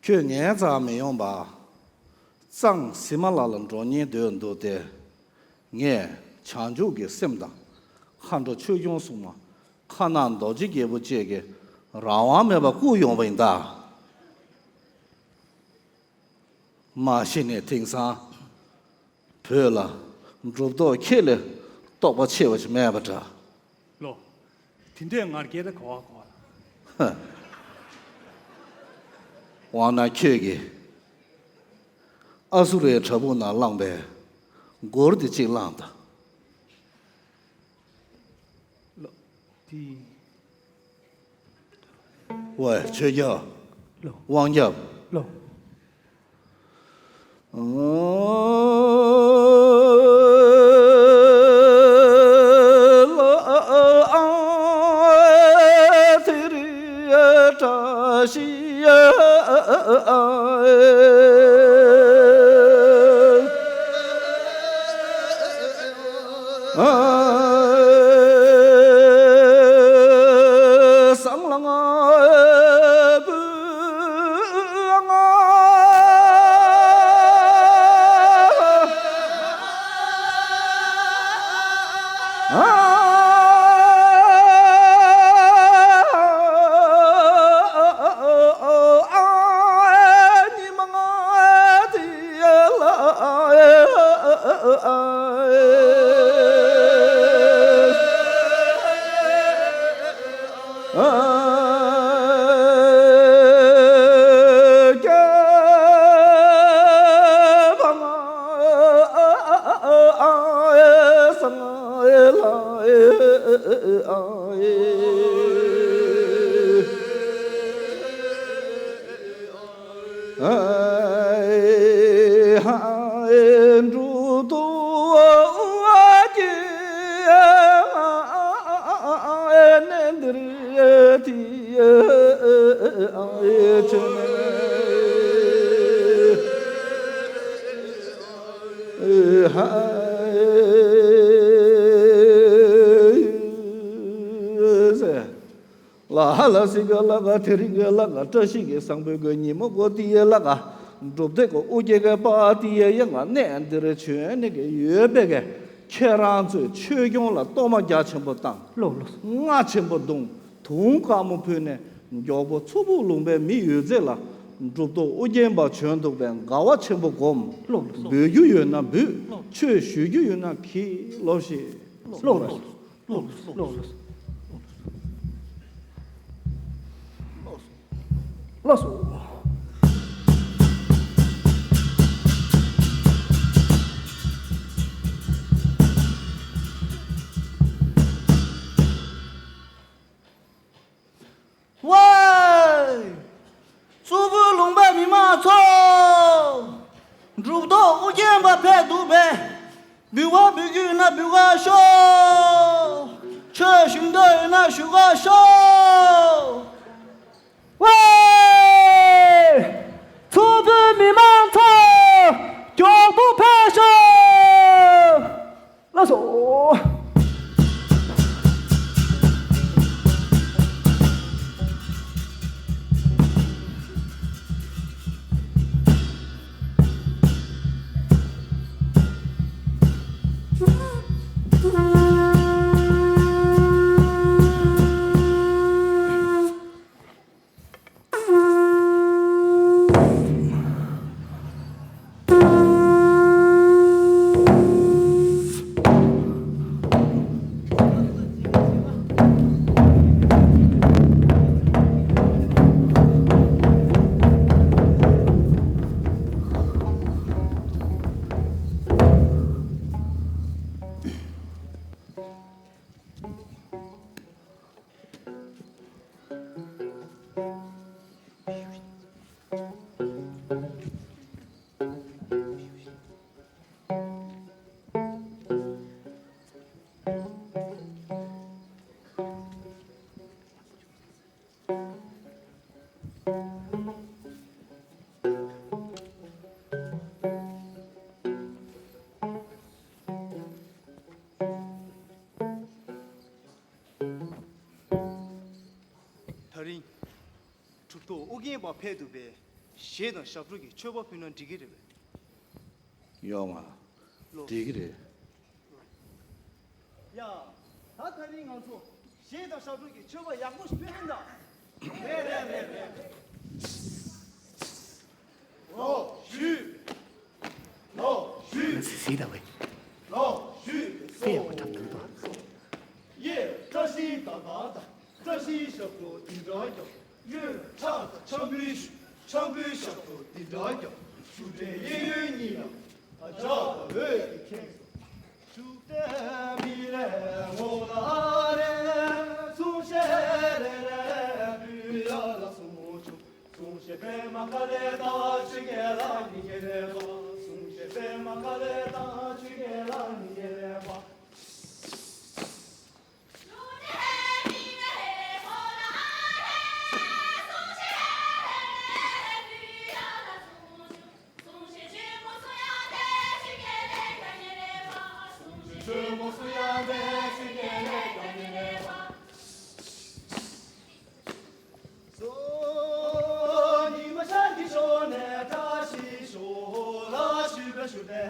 ཁྱོད་ངའི་རྩར་མི་ཡོང་པ། གཙང་ཟི་མ་ལ་ལ་འགྲོ་སྙིང་འདོད་འདུག་སྟེ། ངས་བྱང་ཆུབ་ཀྱི་སེམས་དང་། མཁའ་འགྲོ་ཆོས་སྐྱོང་སྲུང་མ། ཁ་ནང་རྡོ་རྗེ་རྒྱལ་པོ་བཅས་ཀྱིས་རང་དབང་མེད་པར་བཀུག་ཡོང་བ་ཡིན་ད། མ་གཞི་ནས་དེང་སང་བོད་ལ་གྲུབ་ཐོབ་ཁྱེད་ལས་རྟོགས་པ་ཆེ་བ་ཞིག་མེད་པ་འདྲ། ལོ། དེ་འདྲས་ངར་སྐད་ད་གོ་བ་གོ་བ། དབང་ན་ཁྱོད་ཀྱིས་ཨ་སུ་རའི་བྲག་ཕུག་ནང་བླངས་པའི་མགུར་དེ་གཅིག་བླངས་དང་། ལོ། དེ། ཝེ། ཆོས་རྒྱལ། ལོ། དབང་རྒྱལ། ལོ། ལ་ཧ་ལ་སི་ག་ལ་ག་དེ་རིང་གི་ལ་ག་བཀྲ་ཤིས་ཀྱི་བཟང་པོའི་གི་ཉིན་མོ་གོ་དེ་ཡི་ལ་ག་གྲུབ་སྡེ་གི་ཨོ་རྒྱན་གི་པ་དེ་ཡི་ཡང་གནས་འདིར་བྱོན་ནི་གི་ཡོད་པའི་གི་ཁྱེད་རང་ཚོས་ཆོས་སྐྱོང་ལ་གཏོར་མ་རྒྱ་ཆེན་པོ་བཏང་། ལོ་ལོ། རྔ་ཆེན་པོ་བརྡུངས། དུང་དཀར་མོ་ཕུལ་ནས་མགྱོགས་པོ་མཚོ་ཕུག་ལུང་པའི་མི་ཡོད་ཚད་ལ་གྲུབ་ཐོབ་ཨོ་རྒྱན་པ་བྱོན་འདུག་པས་དགའ་བ་ཆེན་པོ་སྒོམ། ལོ་ལོ། འབུལ་རྒྱུ་ཡོད་ན་འབུལ། ལོ། ཆོས་ཞུ་རྒྱུ་ཡོད་ན་གྱིས་ལོ་ཞེས། ལོ་ལོ། ལོ་ལོ། ལོ་ལོ། ལགས་སོ། ཝེ། མཚོ་ཕུག་ལུང་པའི་མི་མང་ཚོ། གྲུབ་ཐོབ་ཨོ་རྒྱན་པ་ཕེབས་འདུག་པས། འབུལ་བ་འབུལ་རྒྱུ་ཡོད་ན་འབུལ་ག་ཤོག་ཆོས་ཞུ་འདོད་ཡོད་ན་ཞུ་ག་ཤོག་ཝེ། མཚོ་ཕུག་མི་མང་ཚོ། མགྱོགས་པོ་ཕེབས་ཤོག་ལགས་སོ། ད་རིང་གྲུབ་ཐོབ་ཨོ་རྒྱན་པ་ཕེབས་འདུག་པས། གཞས་དང་ཞབས་བྲོ་གི་མཆོད་པ་ཕུལ་ན་འགྲིག་གི་རེད་པས། ཡོང་ང་། ལོ། འགྲིག་གི་རེད། ཡ། ད་ད་རིང་ང་ཚོ་ གྲོས་དང་ཞབས་བྲོ་གི་མཆོད་པ་ཡག་པོ་ཞིག་ཕུལ་ཡིན་ད། རེད་རེད་རེད་རེད། ལོ་ཞུས། ལོ་ཞུས། ང་ཚོས་གཟིགས་ད་བས། ལོ་ཞུས། དཔེ་ཡག་པོ་འཁྲབ་གནང་འདུག་ཡེ། བཀྲ་ཤིས་ཏག་ཏག་དང་བཀྲ་ཤིས་ཞབས་བྲོ་འདི་འདྲ་ཀྱང་། གཡོན་ཕྱག་དང་འཆམ་པོའི་ཞུ། འཆམ་པོའི་ཞབས་བྲོ་འདི་འདྲ་ཀྱང་། ཞུ་འདྲའི་གཡས་གཡོན་གཉིས་ལ། ཨ་ཅག་འོད་ཀྱིས་ཁེངས་སོ། ཞུ་འདྲའི་མི་ལས་ངོ་ལ་རེ། གསུང་བཤད་རེ་རེ་འབུལ་ཡ་ལ་གསུང་ཆུང་། གསུང་བཤད་པད་མ་ཁ་ལས་ད་ཆུ་རྒྱལ་ལ་ཉི་རྒྱལ་ལས་པ། གསུང་བཤད་པད་མ་ཁ་ལས་ད་ཆུ་རྒྱལ་ལ་ཉི་རྒྱལ་ལས་པ། སོ། ཉི་མ་ཤར་གྱི་ཕྱོགས་ནས་བཀྲ་ཤིས་ཤོག་ལ་ཞུས་པའི་ཞུ་བདེ་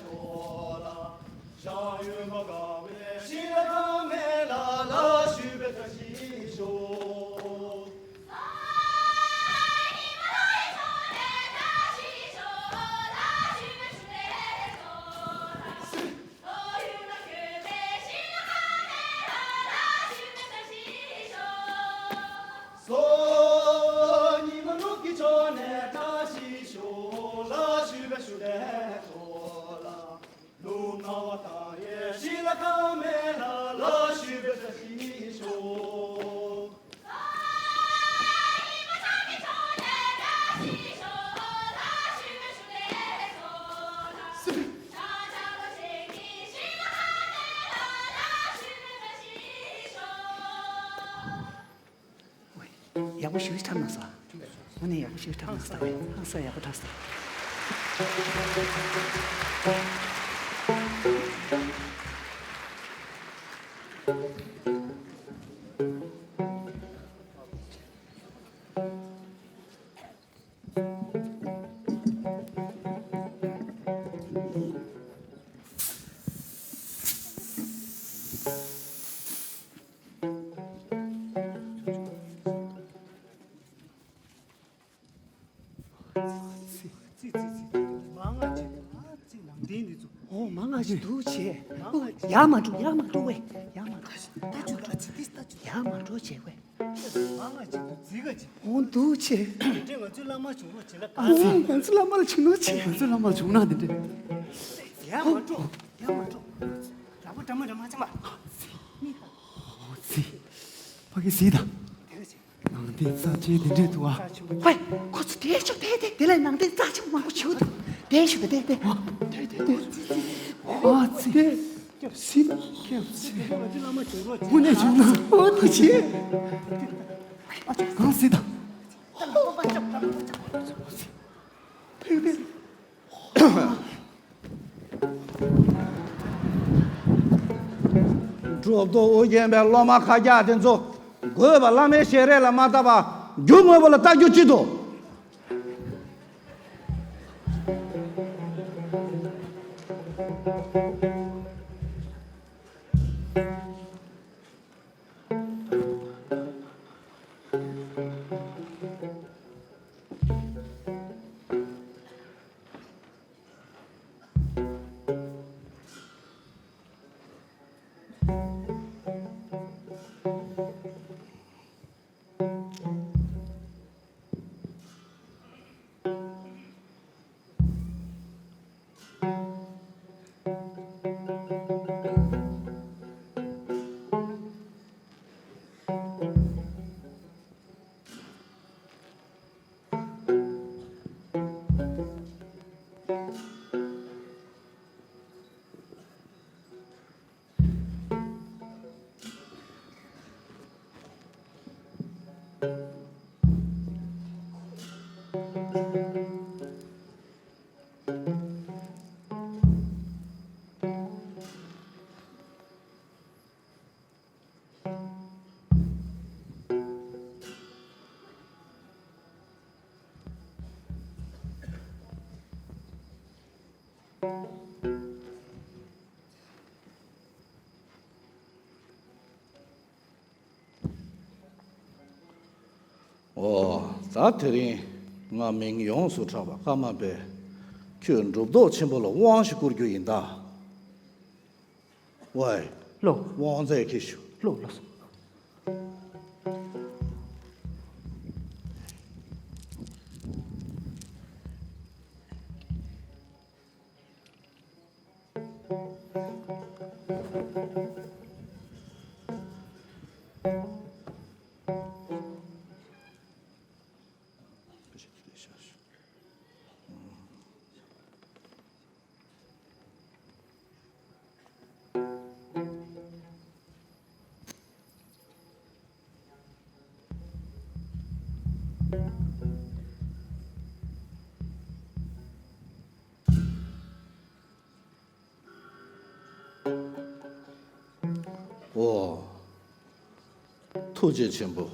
ཤོག་ལ། ཤར་ཡོད་མ་དགའ་བའི་ཤིང་ལ་ཁང་མེད་ལ་ལ་ཞུས་པའི་བཀྲ་ཤིས་ཤོག་སོ། ཉི་མ་ནུབ་ཀྱི་ཕྱོགས་ནས་བཀྲ་ཤིས་ཤོག་ལ་ཞུས་པའི་ཞུ་བདེ་ཤོག་ལ། ལུང་ནག་པ་དང་ཡེ་ཤེས་ལ་ཁང་མེད་ལ་ལ་ཞུས་པའི་བཀྲ་ཤིས་ཤོག་ཡག་པོ་ཞེ་པོ་ཅིག་འཁྲབ་གནང་སོང་། དངོས་གནས་ཡག་པོ་ཞེ་པོ་ཅིག་འཁྲབ་གནང་སོང་། ཧང་སང་ཡག་པོ་འཁྲབ་སོང་། ཙི་ཙི་ཙི། མ་ང་ཅི་ཨ་ཙི་ནང་བསྟན་འདི་ཚོ། ཨོ་མ་ང་ཅི་འདུག་བྱས། ཡར་མ་འགྲོ་ཡར་མ་འགྲོ་བས། ཡར་མ་འགྲོ། ད་ཅུ་ད་ཅི་ཏི་ད་ཅུ། ཡར་མ་འགྲོ་བྱས་བས། མ་ང་ཅི་འདུག་ཙི་ག་ཅི། ཨོ་འདུག་བྱས། དེ་ང་ཚོའི་བླ་མ་བྱུང་རོགས་བྱེད་ལ་ག་ཨོ་ང་ཚོའི་བླ་མ་ལ་བྱུང་ན་བྱས། ང་ཚོའི་བླ་མ་ལ་བྱུང་ན་འདི་འདྲས། ཡར་མ་འགྲོ་ཡར་མ་འགྲོ། ར་བ་འདྲ་མ་འདྲ་མ་ཅི་མ། ཨོ་ཙི། ཕ་གི་ཟིག་ད། དེ་ག་ཅི། ནང་བསྟན་རྩ་ཆེན་དེ་འདྲས་འདུག་ཨ། ཧོꯏ། ཁོ་ཚོ་དེ་ཤོག་དེ་དེ་དེ་ལ་ནང་བསྟན་རྩ་ཆེན་པོ་མང་པོ་བྱེད་འདུག་དེ་ཤོག་དེ་དེ་དེ། དེ་དེ་དེ། ཨ་ཙི། སྐྱབས་སི་ན་སྐྱབས་སི། དངོས་གནས་བྱུང་ན་ཨོ་ཏི་ཆེ། གང་སྲིད་དང་། ཕེག་ཕེག་གྲུབ་ཐོབ་ཨོ་རྒྱན་པའི་སློབ་མ་ཁ་རྒྱག་དེ་ཚོ་དགོས་པ་བླ་མའི་ཞལ་རས་ལ་མ་བལྟ་བར་རྒྱུ་དངོས་པོ་ལ་བལྟ་རྒྱུ་ཅི་འདུག་ཨོ། ད་དེ་རིང་ང་མིང་ཡོངས་སུ་གྲགས་པ་ཀརྨ་པས་ཁྱོད་འབྲུབ་རྡོག་ཆེན་པོ་ལ་དབང་ཞིག་བསྐུར་རྒྱུ་ཡིན་ད། ཝའི། ལོ། དབང་རྫས་ཁྱེར་ཤོག་ལོ་ལོ། ཨོ། ཐུགས་རྗེ་ཆེན་པོ།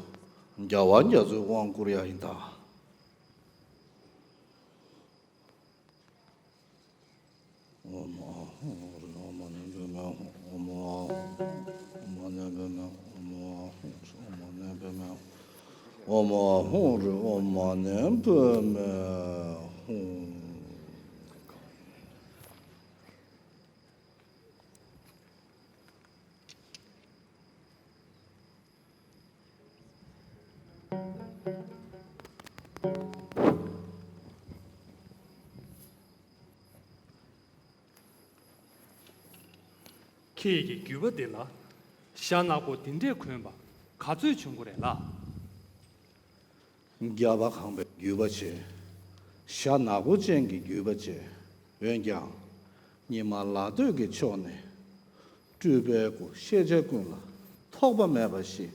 རྒྱལ་བ་རྒྱ་མཚོས་དབང་བསྐུར་ཡ་ཡིན་ད། ཨོ་མ་ཧོ་རི་ཨོ་མ་ནེ་པེ་མེ་ཧོ། ཨོ་མ་ཧོ་ཨོ་མ་ནེ་པེ་མེ་ཧོ། ཨོ་མ་ཧོ་ཨོ་མ་ནེ་པེ་མེ་ཧོ། ཨོ་མ་ཧོ་རི་ཨོ་མ་ནེ་པེ་མེ་ཧོ། ཁྱེད་ཀྱིས་བརྒྱུད་པ་འདི་ལ་ཞྭ་ནག་པོ་འདི་འདྲས་གོན་པ་ག་ཚོད་བྱུང་གི་རེད་ལགས། རྒྱལ་བ་ཁང་པའི་བརྒྱུད་པ་བྱས། ཞྭ་ནག་པོ་ཅན་གྱི་བརྒྱུད་པ་བྱས། འོན་ཀྱང་། ཉི་མ་ལ་སྟོད་ཀྱི་ཕྱོགས་ནས། སྤྲུལ་པའི་སྐུ་ཤེས་བྱ་ཀུན་ལ་ཐོགས་པ་མེད་པ་ཞིག་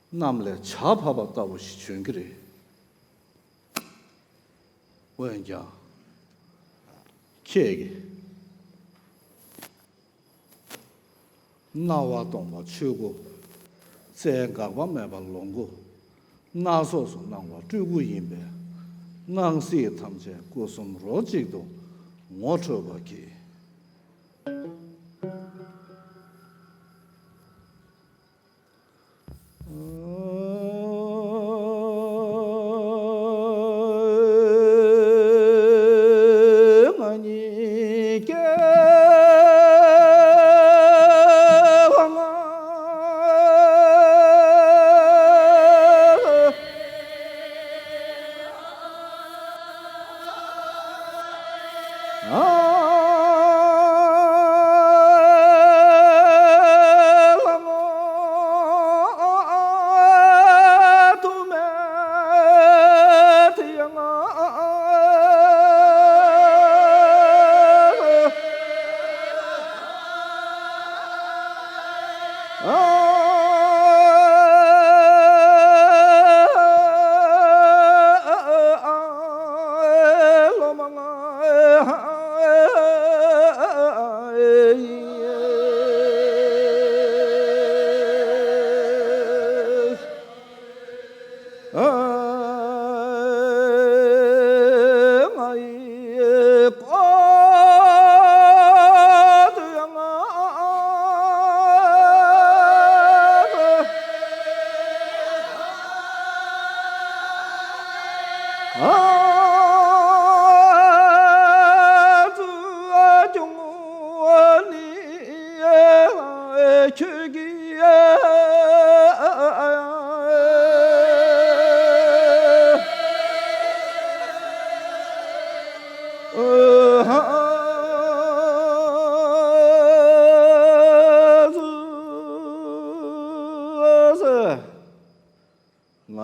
གནམ་ལས་བྱ་བབས་པ་ལྟ་བུ་ཞིག་བྱོན་གྱི་རེད། འོན་ཀྱང་། ཁྱེད་ཀྱིས། སྣང་བ་སྟོང་པ་ཆོས་སྐུ། རྩལ་འགག་པ་མེད་པ་ལོངས་སྐུ། སྣ་ཚོགས་སུ་སྣང་བ་སྤྲུལ་སྐུ་ཡིན་པས། སྣང་སྲིད་ཐམས་ཅད་སྐུ་གསུམ་རོ་གཅིག་ཏུ་ངོ་འཕྲོད་པར་བགྱི།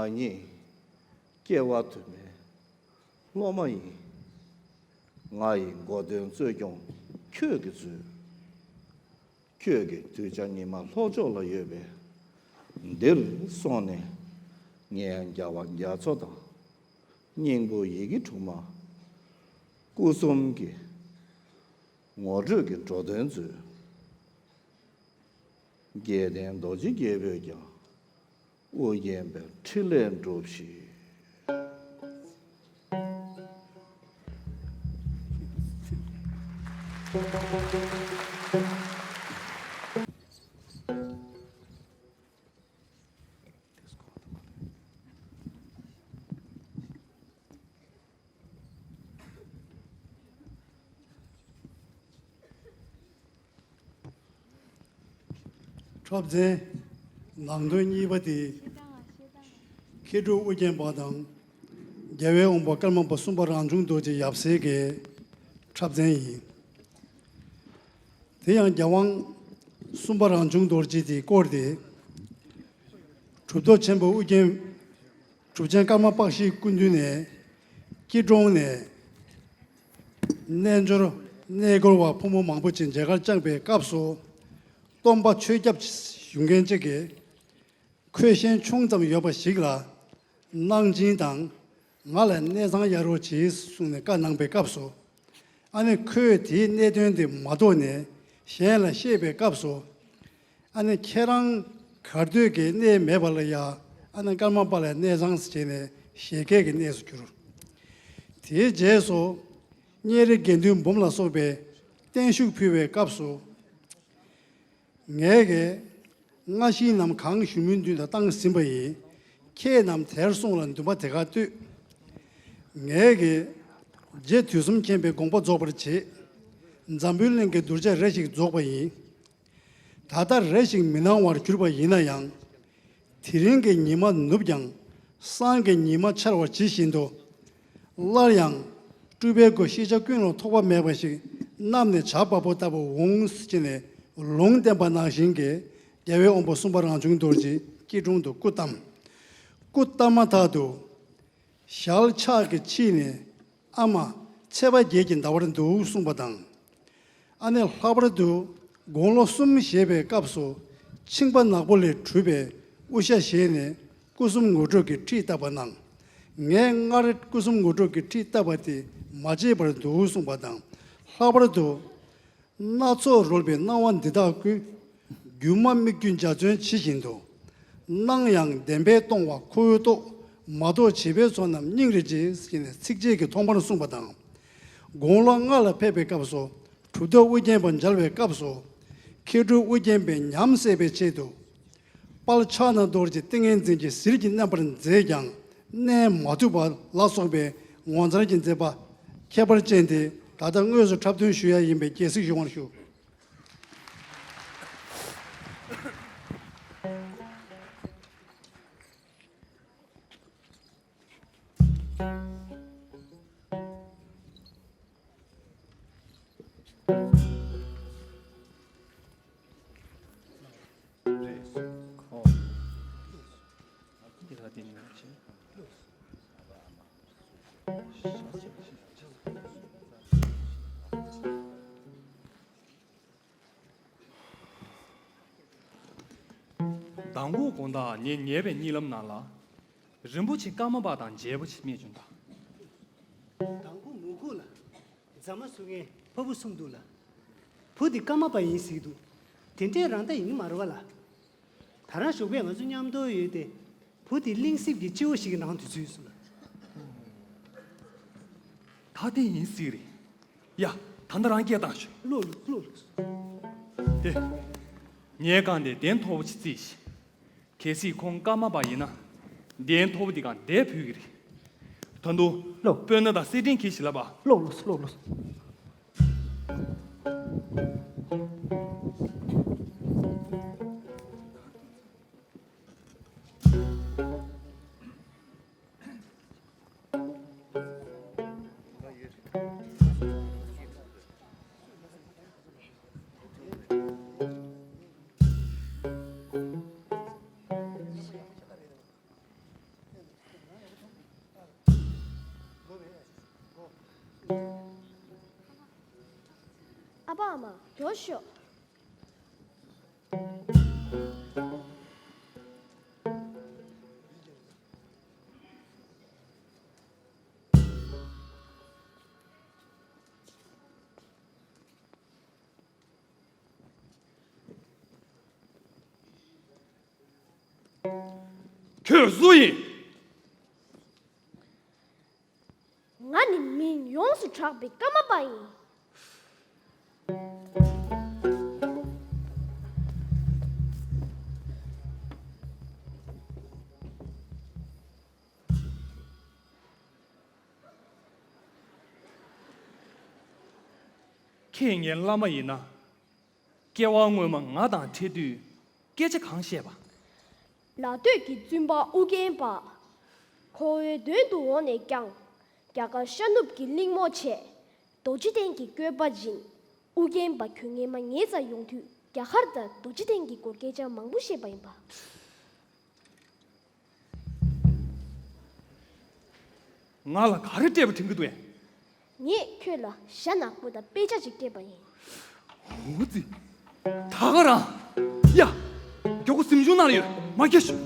ང་ཉིད་སྐྱེ་བ་དུ་མའི་སློབ་མ་ཡིན། ང་ཡི་འགོ་དོན་གཙོ་སྐྱོང་ཁྱོད་ཀྱིས་མཛོད། ཁྱོད་ཀྱི་གདུལ་བྱ་ཉི་མ་ལྷོ་ཕྱོགས་ལ་ཡོད་པས། འདིར་སོང་ནས་ངས་རྒྱལ་བ་རྒྱ་མཚོ་དང་། སྙིང་པོ་ཡི་གེ་དྲུག་མ། སྐུ་གསུམ་གྱི་ངོ་སྤྲོད་ཀྱི་འགྲོ་དོན་མཛོད། རྒྱལ་བསྟན་རྡོ་རྗེ་རྒྱལ་པོས་ཀྱང་། དབུ་བརྒྱན་པའི་ཕྲིན་ལས་སྒྲུབས་ཤིག། འཁྲབ་ཚན་ནང་དོན་གཉིས་པ་དེ། མཁས་གྲུབ་ཨུ་རྒྱན་པ་དང་རྒྱལ་བའི་དབང་པོ་ཀརྨ་པ་གསུམ་པ་རང་བྱུང་རྡོ་རྗེ་ཡབ་སྲས་ཀྱི་འཁྲབ་ཚན་ཡིན། དེ་ཡང་རྒྱལ་དབང་གསུམ་པ་རང་བྱུང་རྡོ་རྗེ་དེའི་སྐོར་དེ། གྲུབ་ཐོབ་ཆེན་པོ་ཨུ་རྒྱན། གྲུབ་ཆེན་ཀརྨ་པཀྴི་སྐུ་མདུན་ནས་སྐྱིད་གྲོང་ནས་རྣལ་འབྱོར་གནས་སྐོར་བ་ཕོ་མོ་མང་པོ་ཅིག་མཇལ་ཁར་བཅར་བའི་སྐབས་སུ། སྟོན་པ་ཆོས་སྐྱབས་ཞུ་མཁན་གཅིག་གིས། ཁོས་ཤེས་ཡོན་ཆུང་ཙམ་ཡོད་པ་ཞིག་ལ་གནང་སྦྱིན་དང་། ང་ལ་གནས་ཚང་གཡར་རོགས་གྱིས་གསུངས་ནས་བཀའ་གནང་པའི་སྐབས་སུ། ཨ་ནི་ཁོས་དེའི་གནད་དོན་དེ་མ་རྟོགས་ནས་གཞན་ལ་བཤད་པའི་སྐབས་སུ། ཨ་ནི་ཁྱེད་རང་གར་སྡོད་ཀྱི་གནས་མེད་པ་ལ་ཡ། ཨ་ནི་ཀརྨ་པ་ལ་གནས་ཚང་ཟེར་བྱས་ནས་བཞད་གད་ཀྱི་གནས་སུ་གྱུར། དེའི་རྗེས་སུ་གཉན་རི་དགེ་འདུན་འབུམ་ལ་སོགས་པས་བརྟན་བཞུགས་ཕུལ་བའི་སྐབས་སུ། ངས་ཀྱིས་སྔ་ཕྱིའི་ནམ་གང་བཞུགས་མོལ་མདུན་དུ་བཏང་ཟིན་པ་ཡིན། ཁྱེད་རྣམས་དེར་སོང་ལ་འདུན་པ་དེ་གར་གཏོད། ངས་ཀྱིས་རྗེ་དུས་གསུམ་མཁྱེན་པའི་དགོངས་པ་རྫོགས་པར་བྱེད། འཛམ་བུའི་གླིང་གི་གདུལ་བྱ་རེ་ཞིག་རྫོགས་པ་ཡིན། ད་ལྟ་རེ་ཞིག་མི་སྣང་བར་གྱུར་པ་ཡིན་ན་ཡང་། དེ་རིང་གི་ཉི་མ་ནུབ་ཀྱང་། སང་གི་ཉི་མ་འཆར་བར་ཇི་བཞིན་དུ། སླར་ཡང་སྤྲུལ་པའི་སྒོ་ཤེས་བྱ་ཀུན་ལ་ཐོགས་པ་མེད་པ་ཞིག་བསྣམས་ནས་བྱ་བ་པོ་ལྟ་བུ་འོང་ཟེར་ནས་ལུང་བསྟན་པ་ནང་བཞིན་གྱི་རྒྱལ་བའི་དབང་པོ་གསུམ་པ་རང་བྱུང་རྡོ་རྗེ་སྐྱིད་གྲོང་དུ་སྐུ་བལྟམས། སྐུ་བལྟམས་མ་ཐག་ཏུ། ཞལ་ཕྱག་གིས་ཕྱིས་ནས། ཨ་མ། ཚེས་པ་བརྒྱད་ཀྱི་ཟླ་བར་འདུག་གསུངས་པ་དང་། ཨ་ནི་ལྷག་པར་དུ་དགུང་ལོ་གསུམ་བཞེས་པའི་སྐབས་སུ་མཆིན་པ་ནག་པོ་ལས་གྲུབ་པའི་དབུ་ཞྭ་བཞེས་ནས་སྐུ་གསུམ་ངོ་སྤྲོད་ཀྱི་ཁྲིད་བཏབ་པ་གནང་། ངས་སྔར་སྐུ་གསུམ་ངོ་སྤྲོད་ཀྱི་ཁྲིད་བཏབ་པ་དེ་མ་བརྗེད་པར་འདུག་གསུངས་པ་དང་། ལྷག་པར་དུ། སྣ་ཚོགས་རོལ་པའི་སྣང་བ་འདི་དག་ཀུན། སྒྱུ་མ་སྨིག་རྒྱུ་འཇའ་ཚོན་ཇི་བཞིན་དུ། སྣང་ཡང་བདེན་པས་སྟོང་བ་ཁོ་བོས་རྟོགས། མ་རྟོགས་བྱིས་པའི་ཚོགས་རྣམས་སྙིང་རེ་རྗེ། ཟེར་ནས་ཚིགས་བཅད་ཀྱིས་ཐོག་མར་གསུངས་པ་དང་། དགུང་ལོ་ལྔ་ལ་ཕེབས་པའི་སྐབས་སུ་གྲུབ་ཐོབ་ཨུ་རྒྱན་པ་མཇལ་བའི་སྐབས་སུ། མཁས་གྲུབ་ཨུ་རྒྱན་པས་ཉམས་སད་པའི་ཆེད་དུ། དཔལ་ཕྱག་ན་རྡོ་རྗེ་ཏིང་ངེ་འཛིན་གྱི་ཟིལ་གྱིས་མནན་པར་མཛད་ཀྱང་མནན་མ་ཐུབ་པ་ལ་སོགས་པའི་ངོ་མཚར་གྱི་མཛད་པ་ཁྱད་པར་ཅན་དེ་ད་ལྟ་དངོས་སུ་འཁྲབ་སྟོན་ཞུ་ཡ་ཡིན་པས་དགྱེས་གཟིགས་ཡོང་བར་ཞུ། མདང་དགོང་དགོང་དག་ངས་ཉལ་བའི་གཉིད་ལམ་ནང་ལ། རིན་པོ་ཆེ་ཀརྨ་པ་དང་མཇལ་བ་ཞིག་རྨིས་བྱུང་ད། མདང་དགོང་མོ་ཁོ་ལ། རྫ་མ་བཟོ་མཁན་ཕ་བུ་གསུམ་འདུག་ལ། བུ་དེ་ཀརྨ་པ་ཡིན་ཟེར་གྱི་འདུག་དེ་འདྲའི་རང་ལྟ་ཡིན་གྱི་མ་རེད་བ་ལ། ད་རང་ཞོགས་པས་ང་ཚོ་མཉམ་དུ་ཡོད་དེ། བུ་དེ་གླིང་གསེབ་ཀྱི་སྤྱི་བོ་ཞིག་གི་ནང་དུ་འཛུལ་སོང་ལ། ད་དེ་ཡིན་སྲིད་རེད། ཡ། ད་ལྟ་རང་སྐད་བཏང་ཤོག་ལོག་ལོག་ལོག་ལོག་དེ། ངས་གང་དེ་གདན་མཐོ་པོ་ཅིག་བརྩིས་ཤིག་གལ་སྲིད་ཁོང་ཀརྨ་པ་ཡིན་ན། གདན་མཐོ་པོ་དེ་གང་བདེ་ཕུལ་གི་རེད། ད་དུང་། ལོ། སྤོས་སྣ་དང་སེར་ཕྲེང་གྱིས་ཤིག་ལབ་པ། ལོག་ལོག་ལོག་ལོག་ཨ་ཕ་ཨ་མ་མགྱོགས་ཤོག་ཁྱོད་སུ་ཡིན། ང་ནི་མིང་ཡོངས་སུ་གྲགས་པའི་ཀརྨ་པ་ཡིན། ཁྱེད་ངའི་བླ་མ་ཡིན་ན། སྐྱེ་བ་སྔོན་མ་ང་དང་འཕྲད་དུས། སྐད་ཆ་གང་བཤད་པ། ལ་སྟོད་ཀྱི་བཙུན་པ་ཨུ་རྒྱན་པ། ཁོ་བོའི་མདུན་དུ་འོངས་ནས་ཀྱང་། རྒྱ་གར་ཤར་ནུབ་ཀྱི་གླིང་རྨོ་ཆེ། རྡོ་རྗེ་གདན་གྱི་བཀོད་པ་སྦྱིན། ཨུ་རྒྱན་པ་ཁྱོད་སྔས་མ་ངའི་རྩར་ཡོང་དུས་རྒྱ་གར་དང་རྡོ་རྗེ་གདན་གྱི་སྐོར་སྐད་ཆ་མང་པོ་བཤད་པ་ཡིན་པ། ང་ལ་ག་རེ་སྤྲད་པ་དྲན་གྱི་འདུག་ཨེ། ངས་ཁྱོད་ལ་ཞྭ་ནག་པོ་དང་དཔེ་ཆ་ཅིག་སྤྲད་པ་ཡིན། འོ་ཙི། ད་ག་རང་། ཡ། མགྱོགས་པོ་གཟིམ་ཆུང་ནང་ལ་ཡོད། མ་སྐྱེ་ཤོག་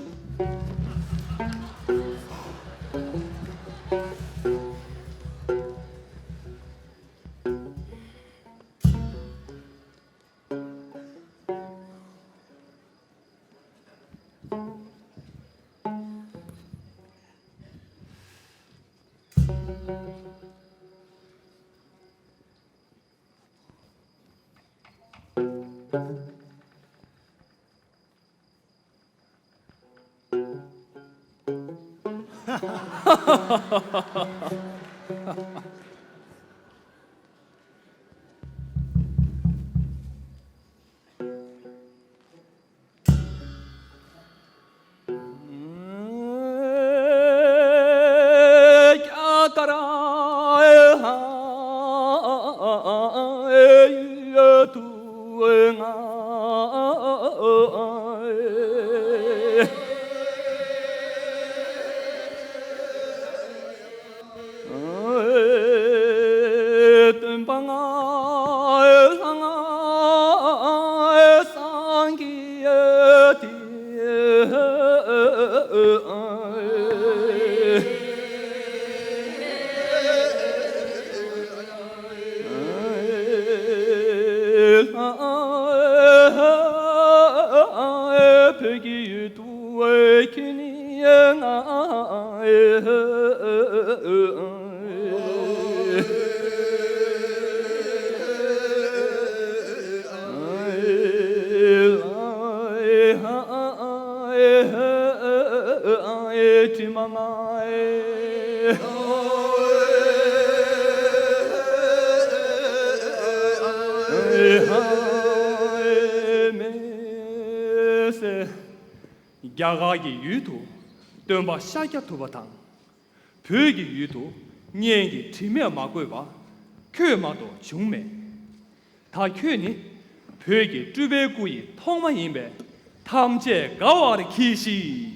སྟོན་པ་ང་སངས་རྒྱས་དེ། བོད་ཀྱི་ཡུལ་དུ་ཁྱོད་ནི་ང་། དྲི་མ་མང་་མེད་ཟེར། རྒྱ་གར་གྱི་ཡུལ་དུ་སྟོན་པ་ཤཱཀྱ་ཐུབ་པ་དང་། བོད་ཀྱི་ཡུལ་དུ་གཉེན་གྱི་དྲི་མས་མ་གོས་པ་ཁྱོད་མ་གཏོགས་བྱུང་མེད། ད་ཁྱོད་ནི་བོད་ཀྱི་སྤྲུལ་པའི་སྐུ་ཡི་ཐོག་མ་ཡིན་པས་ཐམས་ཅད་དགའ་བར་གྱིས་ཤིག་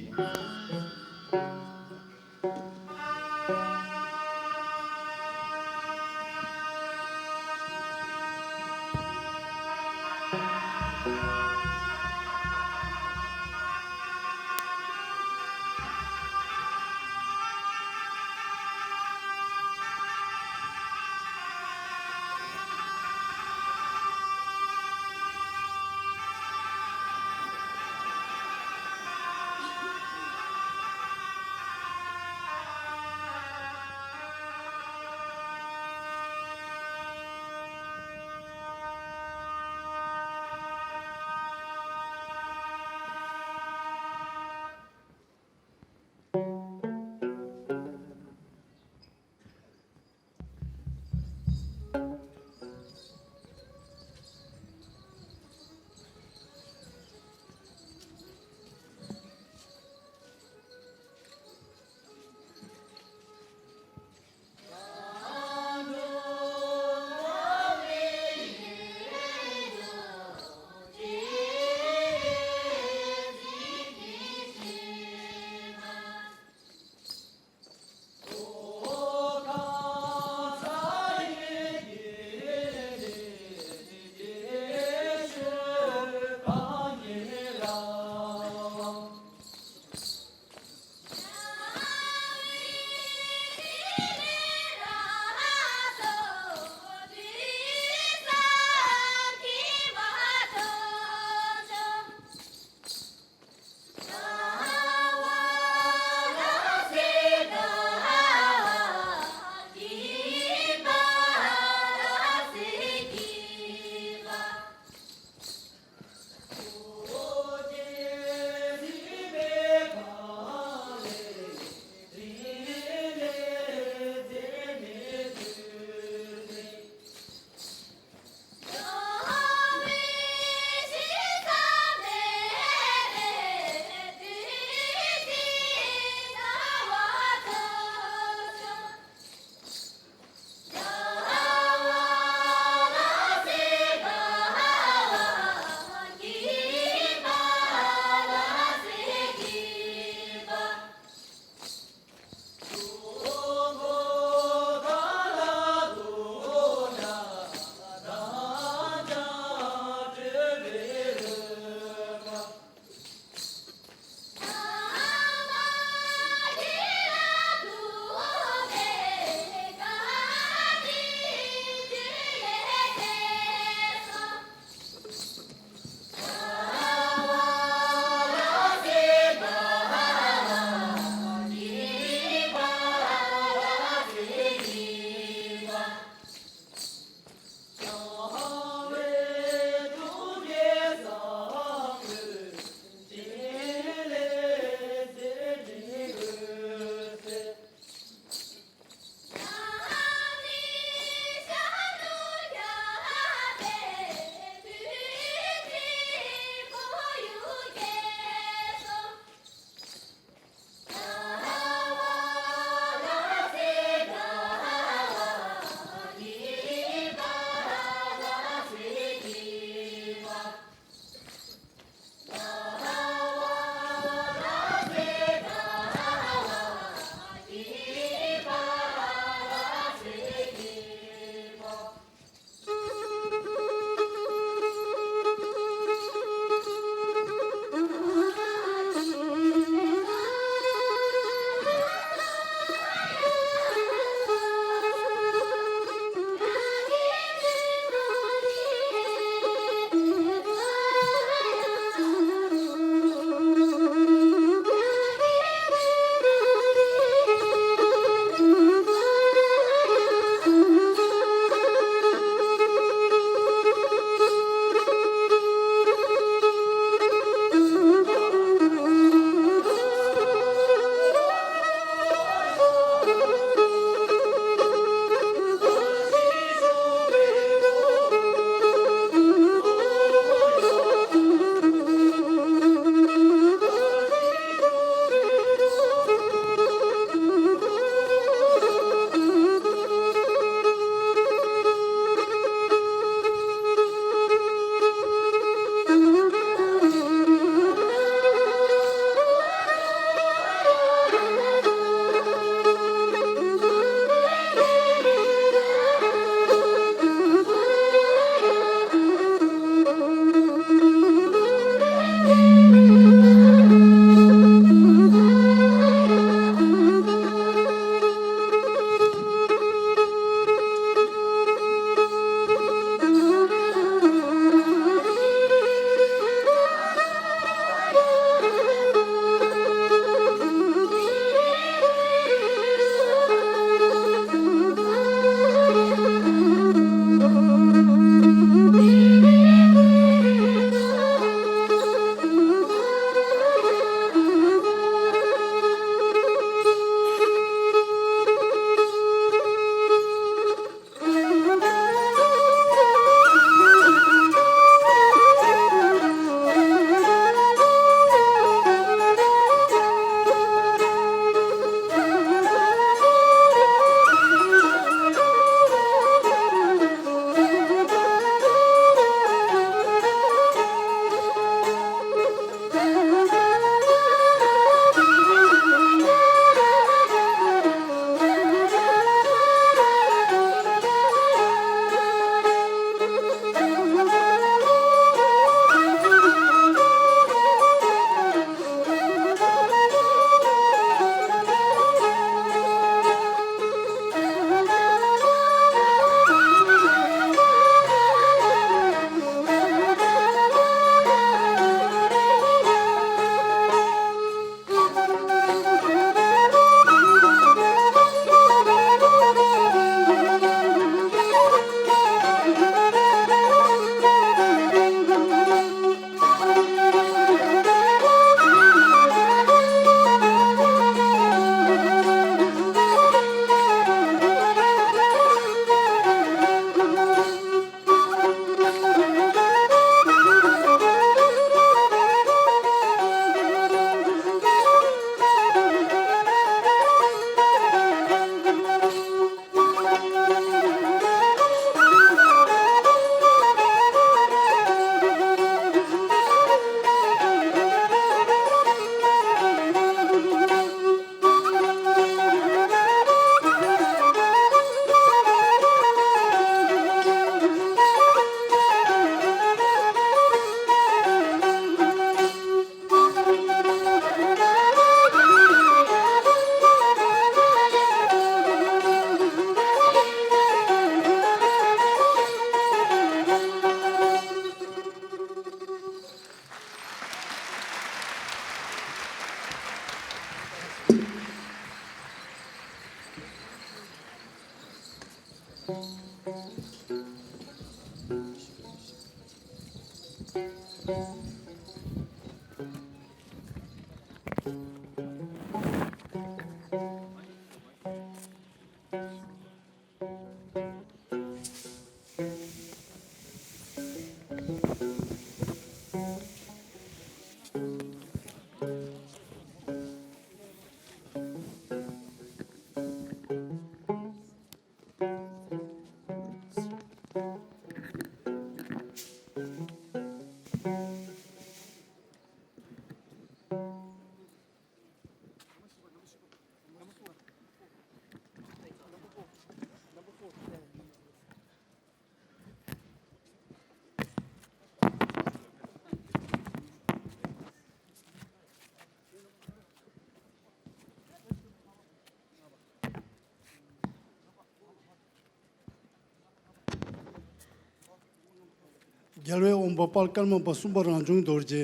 རྒྱལ་བའི་དབང་པོ་དཔལ་ཀརྨ་པ་གསུམ་པ་རང་བྱུང་རྡོ་རྗེ་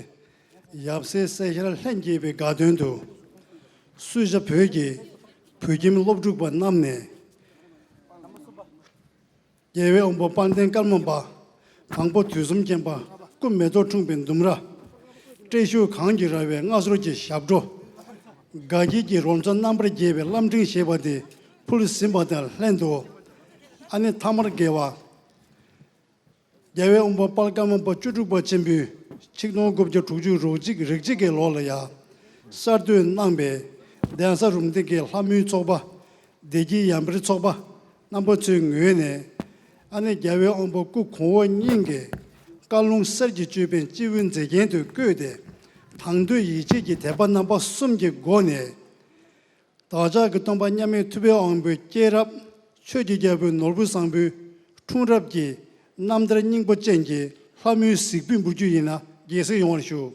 ཡབ་སྲས་སྲས་ཤར་ལྷན་རྒྱས་པའི་དགའ་སྟོན་དུ། སུད་སི་བོད་ཀྱི་བོད་ཁྱིམ་སློབ་ཕྲུག་པ་རྣམས་ནས། རྒྱལ་བའི་དབང་པོ་དཔལ་ལྡན་ཀརྨ་པ། དང་པོ་དུས་གསུམ་མཁྱེན་པ། སྐུ་མེ་ཏོག་འཁྲུངས་པའི་ལྡུམ་ར། བཀྲ་ཤིས་གངས་ཀྱིས་ར་བའི་མངའ་གསོལ་གྱི་ཞབས་བྲོ། དགའ་སྐྱིད་ཀྱི་རོལ་མཚོ་རྣམ་པར་རྒྱས་པའི་རླབས་ཕྲེང་ཞེས་པ་དེ་ཕུལ་ཟིན་པ་དང་ལྷན་དུ། ཨ་ནེ་ཐ་མར་དགེ་བ། རྒྱལ་བའི་དབང་པོ་དཔལ་ཀརྨ་པ་བཅུ་དྲུག་པ་ཆེན་པོས་ཆིག་སྟོང་དགུ་བརྒྱ་དྲུག་ཅུ་རོགས་གཅིག་རིག་གཅིག་གི་ལོ་ལ་ཡང་གསར་གཏོད་གནང་པའི་གདན་ས་རུམ་བཏེག་གི་ལྷ་མོའི་ཚོགས་པ། བདེ་སྐྱིད་ཡར་འཕེལ་ཚོགས་པ་རྣམ་པ་ཚོའི་ངོས་ནས། ཨ་ནེ་རྒྱལ་བའི་དབང་པོ་སྐུ་གོང་འོག་གཉིས་ཀྱི་བཀའ་ལུང་གསེར་གྱི་ཅོད་པན་སྤྱི་བོའི་མཛེས་རྒྱན་དུ་བཀོད་དེ། དང་འདོད་ཡིད་ཆེས་ཀྱི་དད་པ་རྣམ་པ་གསུམ་གྱི་སྒོ་ནས། བདག་ཅག་གི་སྟོན་པ་མཉམ་མེད་ཐུབ་པའི་དབང་པོའི་སྐྱེས་རབས། ཆོས་ཀྱི་རྒྱལ་པོའི་ནོར་བུ་བཟང་པོའི་འཁྲུངས་རབས་ཀྱི་རྣམ་ཐར་སྙིང་པོ་ཅན་གྱི་ལྷ་མོའི་གཟིགས་འབུལ་འབུལ་རྒྱུ་ཡིན་ན་དགྱེས་གཟིགས་ཡོང་བར་ཞུ།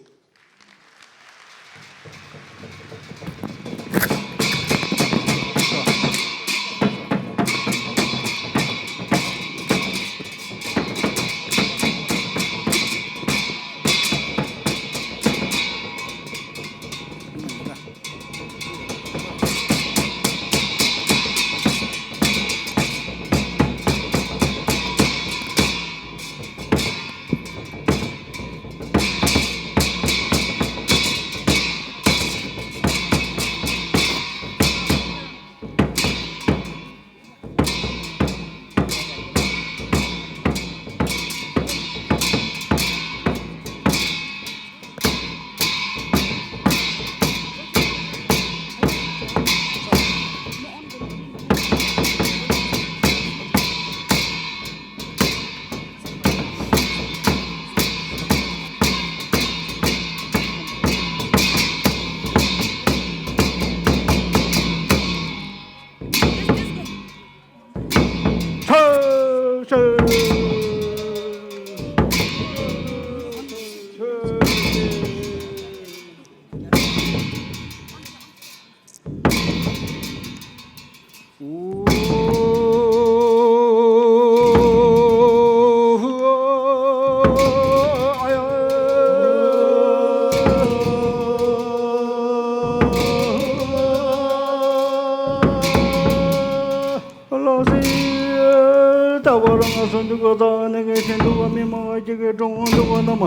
ལགས་སོ། ད་བར་ང་སོ་འདུག་ག་ད་ནི་གི་ཤིན་འདུག་ག་མི་མང་བ་ཅིག་གི་གྲོང་འདུག་ག་ན་མ།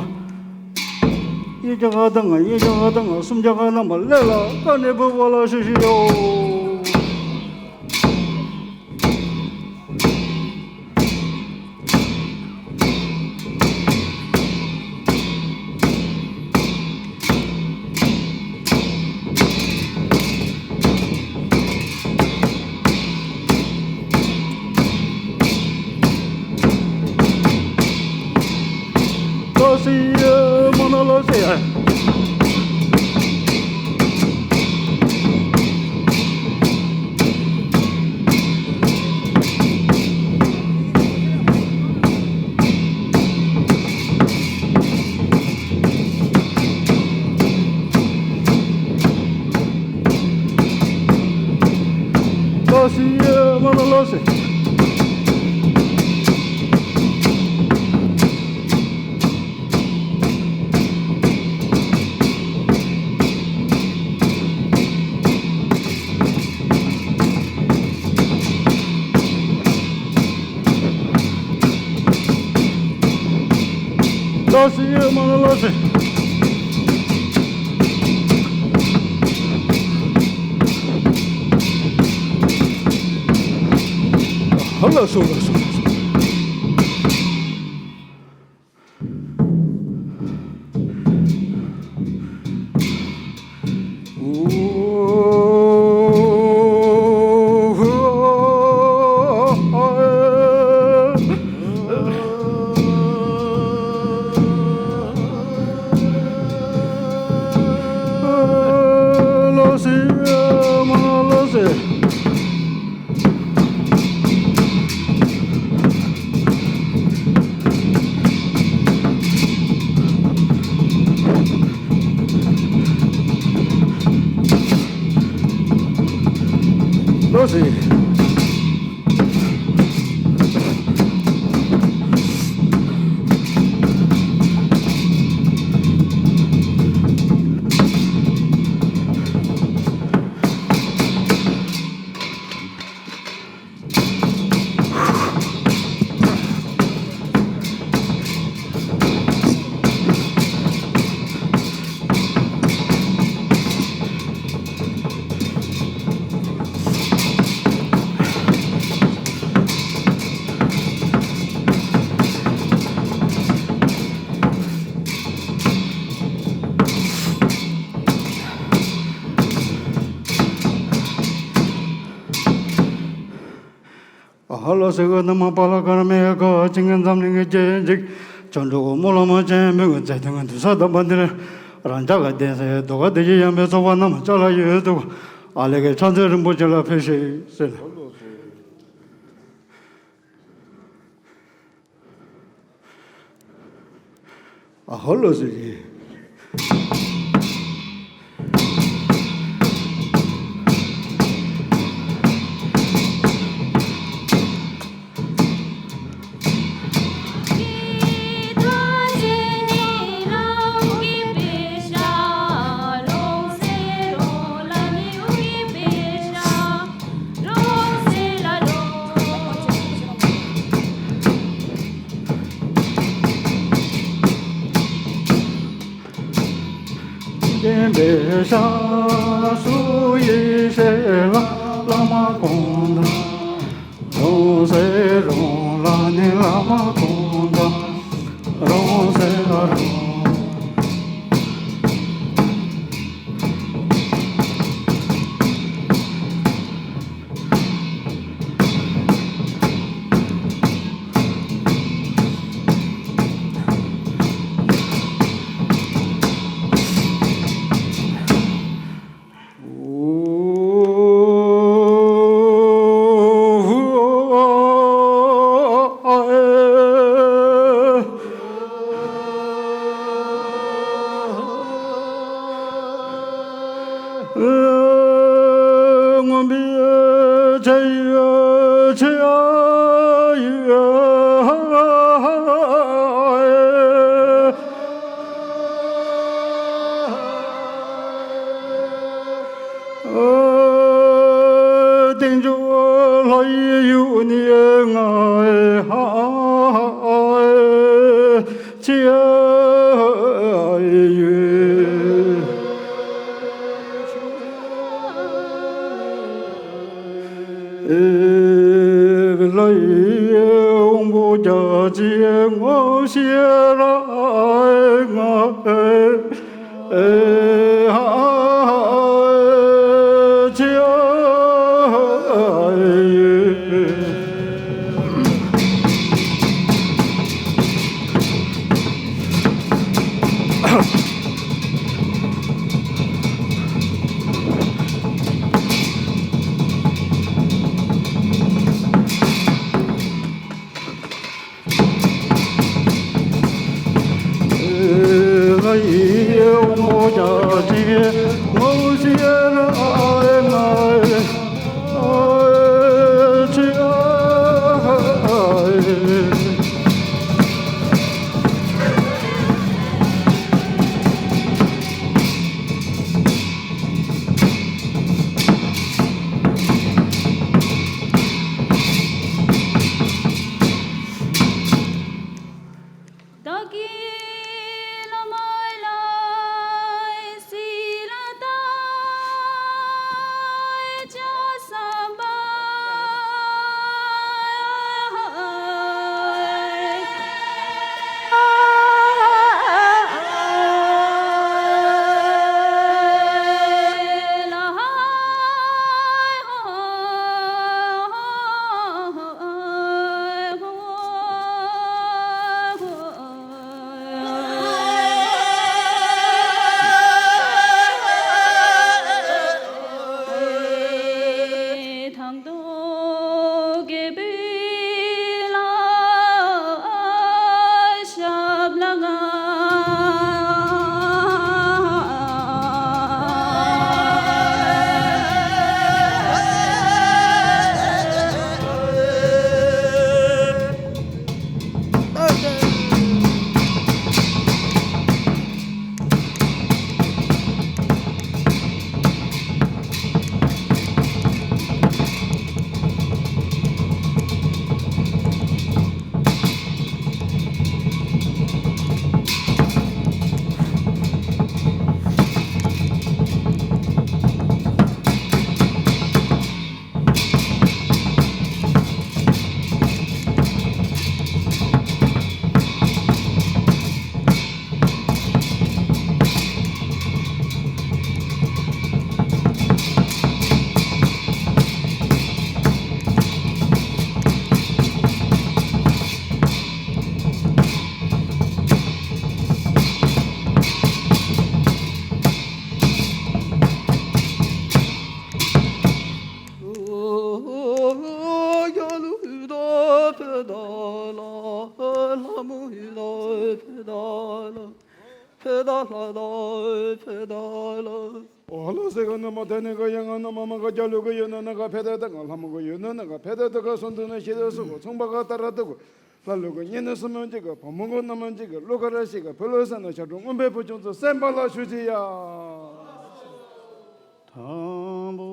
ཡི་ཅག་ག་དང་ཡི་ཅག་ག་དང་སུམ་ཅག་ག་ན་མ་ལེ་ལ་ཀ་ནི་བུ་བ་ལ་ཤི་ཤི་ཡོ། ལོ་སི་མ་ན་ལོ་སི། ལོ་སི་མ་ན་ལོ་སི། ལགས་སེ། མ་ལགས་སེ། ཧ་ལགས་སོ། ལགས་སོ། ལགས་སོ། ལགས་སེ། མ་ལགས་སེ། ལགས་སེ། ཨ་ཧ་ལོ། སེ་གོ་ན་མ་པ་ལ་ཀར་མེ་ཀ་ཅིང་འཛམ་གླིང་གི་རྒྱལ་གཅིག་བྱང་ཆུབ་མོ་ལ་མ་ཆེན་མོའི་མཛད་དོན་དུ་ས་དམ་པ་འདིར་རང་ཅག་གི་གདན་སའི་རྡོ་ཁ་བདེ་སྐྱིད་གཡང་འབའ་ཚོགས་པ་རྣམས་ཅ་ལག་ཡོད་དུ་ཨ་ལེ་ཀའི་ཕྱག་མཛོད་རིན་པོ་ཆེ་ལ་ཕེབས་ཤིག་ཟེར། ཨ་ཧོ་ལོ་ཟེར་གྱིས། སྟོན་པའི་ཞབས་སུ་ཡེ་ཤེས་ལ་བླ་མ་དགོངས་དག། རང་སེ་རང་ལ་ནི་བླ་མ་དགོངས་དག། རང་སེ་ལ་རང་། མངོན་པའི་ཆ་ཡི་ཆ་ཡི། རྟེན་འབྱུང་ལྷ་ཡི་ཡུལ་ནས་ང་ཆེ་ཡོད། ལྷ་ཡི་དབང་པོ་རྒྱ་ཆེ་ངོ་ཤེས་ར་ང་། བདག་གིས་ ད་ལ་ལྷ་མོ་ཡི་ལ་ཕེ་ད་ལ་ཕེ་ད་ལྷ་ད་ཕེ་ད་ལ། འོ་ལ་སེ་ག་ན་མ་ཐ་ནི་ག་ཡ་ང་ན་མ་མ་ག་རྒྱ་ལུ་ག་ཡོད་ན་ན་ག་ཕེ་ད་ད་ག་ལྷ་མོ་ག་ཡོད་ན་ན་ག་ཕེ་ད་ད་ག་སོང་དུ་ན་ཤེ་ད་སུ་ག་ཚོང་པ་ག་ད་ར་ད་ག་ལྷ་ལུ་ག་ཉེ་ན་སུ་མ་ཅི་ག་བ་མོ་ག་ན་མ་ཅི་ག་ལུ་ག་ར་ཤི་ག་ཕེ་ལོ་ས་ན་ཤ་གྲོང་མངོན་པའི་བུ་ཆུང་ཚོ་སེམས་པ་ལ་ཞུ་ཅི་ཡ། དང་པོ་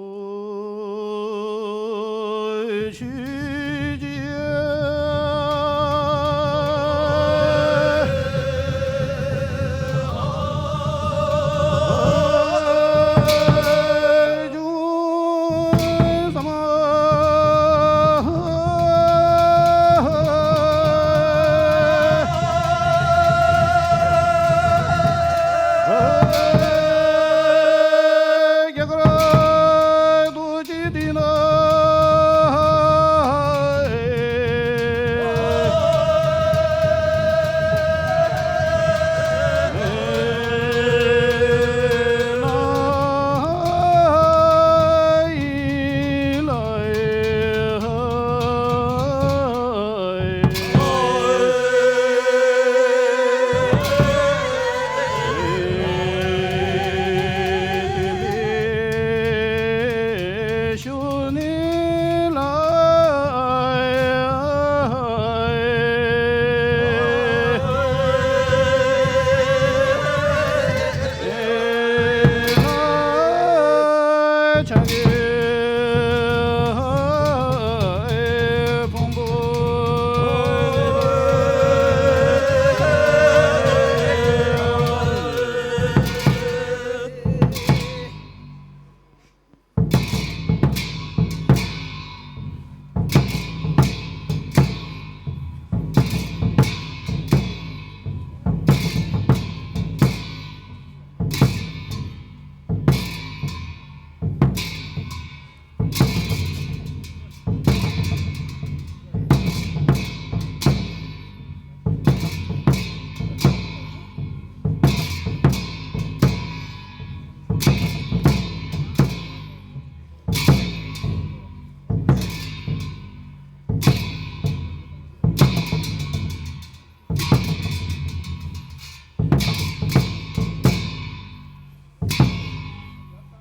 ཆོས་ཀྱི།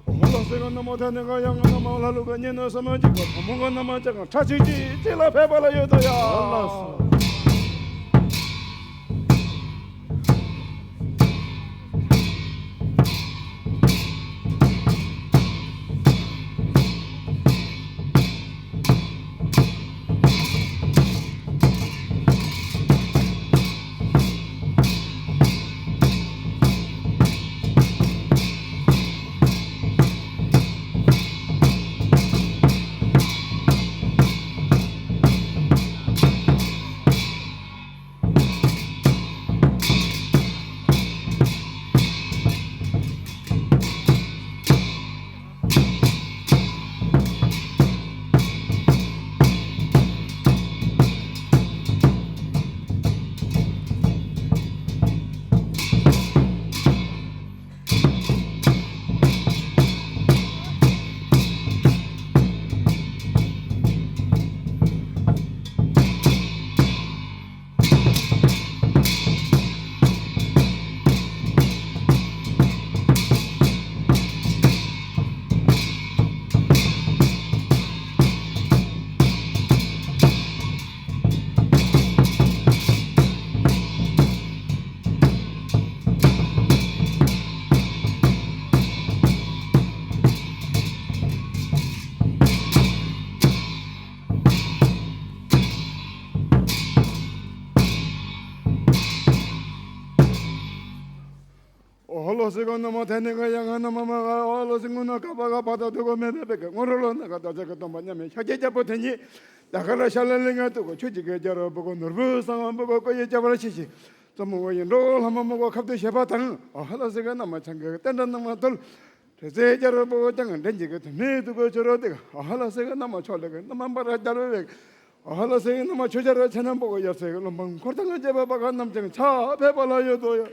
འོ་ལ་སེ་ག་ན་མ་ཐ་ནི་ག་ཡ་ང་ན་མ་ལ་ལུ་ག་ཉེ་ན་ས་མ་ཅི་ག་བ་མོ་ག་ན་མ་ཅི་ག་ཁྲ་ཅིག་ཅིག་ཅིག་ལ་ཕེབས་པ་ལ་ཡོད་དོ་ཡ། འོ་ལ་སེ། འོ་ལོ་སི་གོ་ན་མོ་དེ་ནི་ག་ཡ་ང་ན་མ་མ་ག་འོ་ལོ་སི་ངུ་ན་ཀ་པ་ག་པ་ད་དུ་གོ་མེ་མེ་པེ་ག་ངོ་རོ་ལོ་ན་ག་ད་ཅ་ག་སྟོན་པ་མཉམ་མེ་ཤཱཀྱའི་རྒྱལ་པོ་དེ་ཉིད་ད་ག་ར་ཤ་ལ་ལི་ང་དུ་གོ་ཆུ་ཅི་ག་རྒྱ་རོ་བུ་གོ་ནོར་བུ་གསང་བ་བུ་གོ་ཀོ་ཡི་རྒྱ་བར་ཤི་ཤི་ཙོ་མོ་གོ་ཡིན་འགྲོ་ལྷ་མ་མོ་གོ་ཁབ་ཏུ་བཞེས་པ་དང་། འོ་ལོ་སི་ག་ན་མ་ཆང་གི་བསྟན་དགྲ་ནང་མ་ཐོལ། དྲི་ཟའི་རྒྱལ་པོ་ཀྱང་འདྲེན་གྱི་གི་དུ་མེད་དུ་གོ་ཆོ་རོ་དེ་ག་ཨ་ལ་སེ་གི་ན་མ་ཆོ་ལེ་གི་ན་མ་འབར་རྒྱལ་བའི་ཨ་ལ་སེ་གི་ན་མ་ཆོ་རྒྱལ་བའི་ཚེ་ན་པོ་གོ་ཡར་སེ་གི་ལོ་མང་འཁོར་དང་རྒྱལ་བའི་པ་ག་རྣམས་ཀྱང་ཆ་ཕེ་པ་ལ་ཡོད་དོ་ཡ།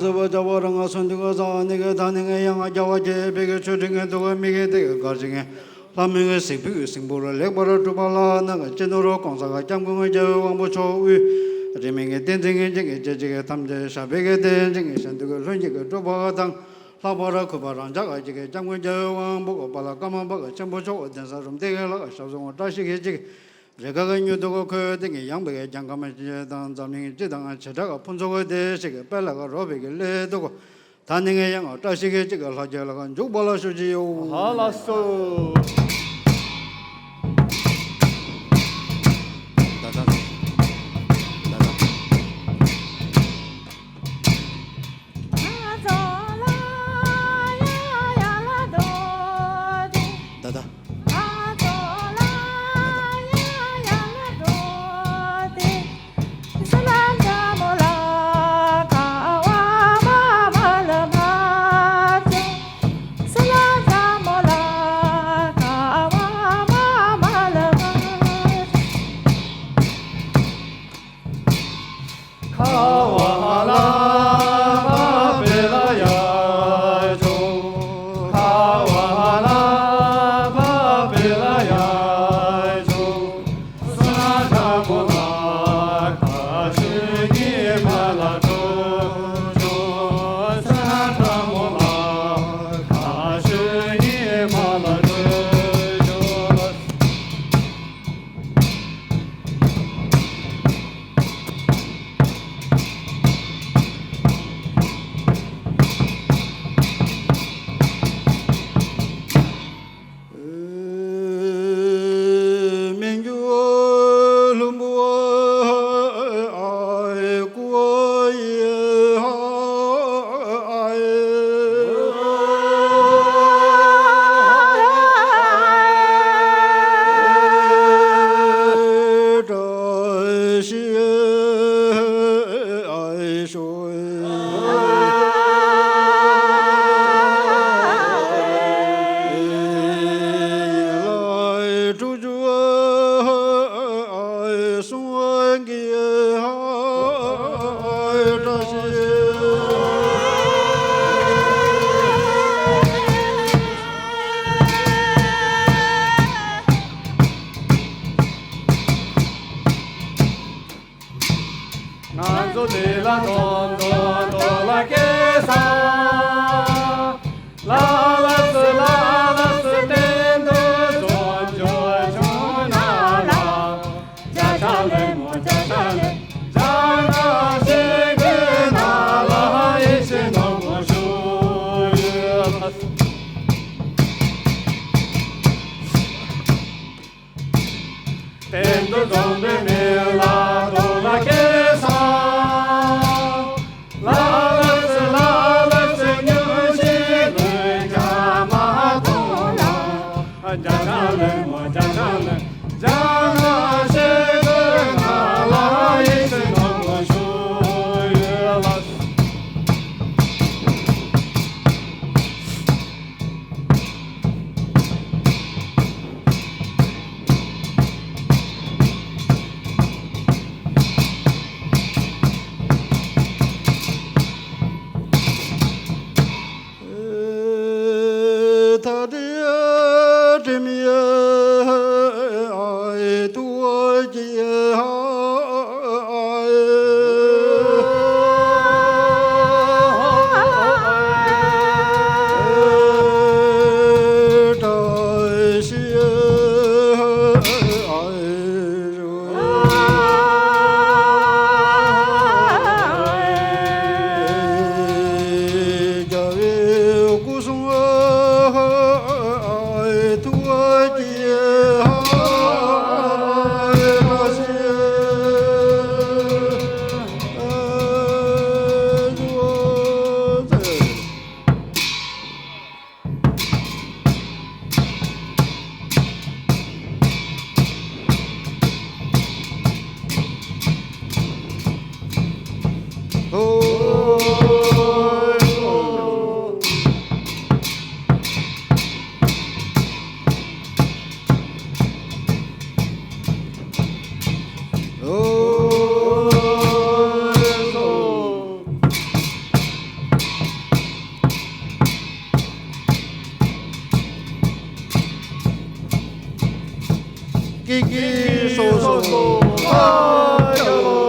བཟོད་པ་བྱ་བ་རང་ང་སོན་དུ་ག་ས་ནི་ག་ད་ནི་ངའི་ཡང་ང་རྒྱལ་བ་ཆེ་བེ་གི་ཆོས་དྲི་ངའི་དུ་ག་མི་གི་དེ་ག་གར་ཞིག་ངའི་ལྷ་མི་གི་སིག་ཕུ་གི་སིང་པོ་ར་ལེགས་པར་གྲུབ་པ་ལ་ན་ག་ཅི་ནོ་རོ་གོང་ས་ག་སྐྱབས་མགོན་གྱི་རྒྱལ་བའི་དབང་པོ་མཆོག་དབུས་རིས་མེད་ཀྱི་བསྟན་འཛིན་གྱི་འཇིགས་ཀྱི་རྗེ་གཅིག་གི་ཐམས་ཅད་ཞབས་པད་ཀྱི་བསྟན་འཛིན་གྱི་གཞན་དུ་གི་ལྷུན་གྱིས་གི་གྲུབ་པ་དང་། ལྷག་པར་གུས་པ་རང་ཅག་ག་གཅིག་གི་སྐྱབས་མགོན་རྒྱལ་བའི་དབང་པོ་གོ་པ་ལ་ཀརྨ་པ་ག་ཆེན་པོ་མཆོག་གདན་ས་རུམ་བཏེག་གི་ལ་ག་ཞབས་སོང་བཀྲ་ཤིས་ཀྱི་གཅིག་རེ་ཁ་གི་མྱུར་དུ་གོ་ཁོས་དེ་ངས་ཡངས་པའི་གི་རྒྱང་ཁམས་ཅན་དང་འཛམ་གླིང་སྤྱི་དང་བྱེ་བྲག་ག་ཕུན་ཚོགས་གི་དེ་ཞིག་གི་དཔལ་ལ་ག་རོགས་པའི་གི་ལས་དུ་གོ། ད་ནི་ངས་ཡང་བཀྲ་ཤིས་ཀྱི་གཅིག་གི་ལྷ་རྒྱལ་ལ་ག་འཇུག་པ་ལ་ཞུ་ཅི་ཡོད། ཧ་ལ་སོ། ད་ད། ད་ད། ད་ད། ང་ཚོ་འདི་ལ་འདོན་འདོན་འདོན་ལ་སྐྱེས་ས། ལ་ལ་སུ་ལ་ལ་སུ་བསྟན་འདུན་འཇོན་འཇོན་ཆུང་ན་ལ། ཇ་ཆ་ལེ་མོ་ཇ་ཆ་ལེ། ཇ་ན་ཤེ་གི་ན་ལ་ཡེ་ཤེས་ནོར་བུ་ཞུ་ཡོད། གཏན་དུ་འཛོམས་པའི་མི་ལ་དོ་ལ་སྐྱེས་ས། ལ་ལ་སི་ལ་ལ་སི་ཉུ་ཤི་ལུས་ཀྱང་མ་མཐོང་ལ། རྒྱ་གར་ལེ་མོ་རྒྱ་གར་ལེ། རྒྱ་གར་ཤེས་དོན་ན་ལ་ཡེ་ཤེས་ནོར་བུ་ཞུ་ཡོད་ལ། ཀྱི་སོ་སོ་ཨ་ཡོ།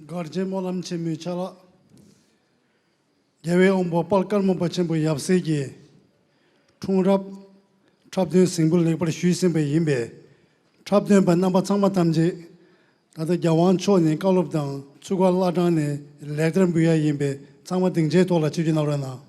གར་བྱེད་སྨོན་ལམ་ཆེན་མོའི་ཆ་ལག་རྒྱལ་བའི་དབང་པོ་དཔལ་ཀརྨ་པ་ཆེན་པོ་ཡབ་སྲས་ཀྱི་འཁྲུངས་རབས་འཁྲབ་སྟོན་གཟིགས་འབུལ་ལེགས་པར་ཞུས་ཟིན་པ་ཡིན་པས། འཁྲབ་སྟོན་པ་རྣམ་པ་ཚང་མ་ཐམས་ཅད་ད་ལྟ་རྒྱལ་དབང་མཆོག་ནས་བཀའ་སློབ་དང་ཚུལ་ཁ་བླ་བྲང་ནས་ལེགས་སྦྱར་འབུལ་ཡ་ཡིན་པས། ཚང་མ་སྡིངས་ཆའི་ཐོག་ལ་ཆིབས་བསྒྱུར་གནང་རོགས་གནང་།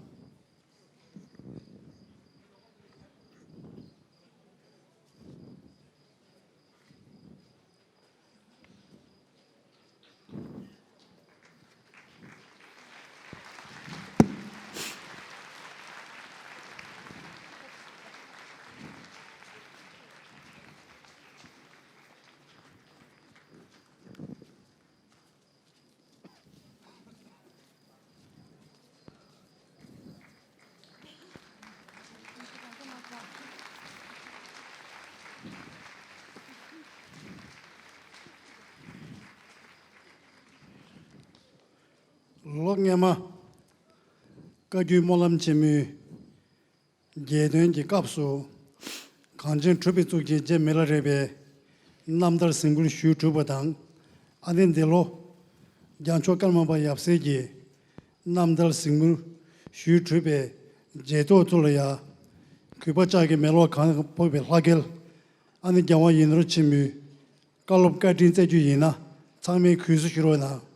ལོ་སྔོན་མ་བཀའ་བརྒྱུད་སྨོན་ལམ་ཆེན་མོའི་རྒྱས་སྟོན་གྱི་སྐབས་སུ། གངས་ཅན་གྲུབ་པའི་གཙུག་རྒྱན་རྗེ་མི་ལ་རས་པའི་རྣམ་ཐར་གཟིགས་འབུལ་ཞུས་གྲུབ་པ་དང་། ཨ་ནི་འདི་ལོ་རྒྱལ་མཆོག་ཀརྨ་པ་ཡབ་སྲས་ཀྱི་རྣམ་ཐར་གཟིགས་འབུལ་ཞུས་གྲུབ་པའི་རྗེས་ཐོག་ཚོ་ལ་ཡ། གུས་པ་ལྕགས་ཀྱི་མེ་ལོང་གང་ཕོག་པའི་ལྷ་སྐལ། ཨ་ནི་རྒྱལ་དབང་ཡིད་ནོར་ཆེན་མོའི་བཀའ་སློབ་བཀའ་དྲིན་སྩལ་རྒྱུ་ཡིན་ན། ཚང་མས་གུས་བསུ་ཞུ་རོགས་གནང་།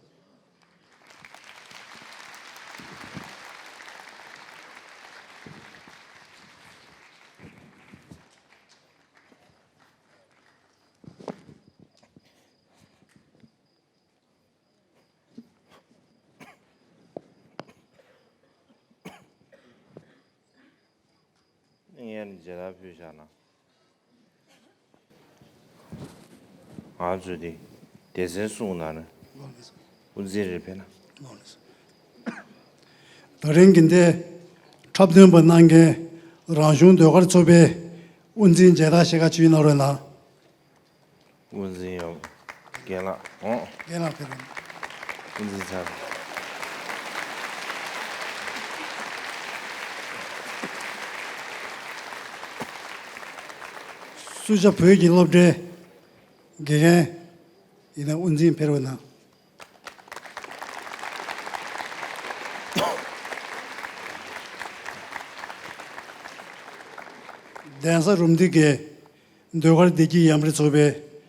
ངས་མཇལ་དར་ཕུལ་བཞག་ན། ང་ཚོས་དེ་སྡེ་ཚན་གསུམ་ནང་ནས་དབུ་འཛིན་རེ་ཕེབས་ན། ད་རིང་གི་འདི་འཁྲབ་སྟོན་པ་གནང་མཁན་རང་གཞུང་ཟློས་གར་ཚོགས་པའི་དབུ་འཛིན་མཇལ་དར་ཞལ་ཁ་ཅིག་གནང་རོགས་གནང་། དབུ་འཛིན་ཡོད། རྒན་ལགས་འོང་། རྒན་ལགས་ཕེབས་རོགས། དབུ་འཛིན་ཚར། སུ་ཇཱ་བོད་ཀྱི་སློབ་གྲྭའི་དགེ་རྒན་ཡིན་ན་དབུ་འཛིན་ཕེབས་རོགས་གནང་། གདན་ས་རུམ་བཏེག་གི་ཟློས་གར་བདེ་སྐྱིད་ཡར་མར་ཚོགས་པའི་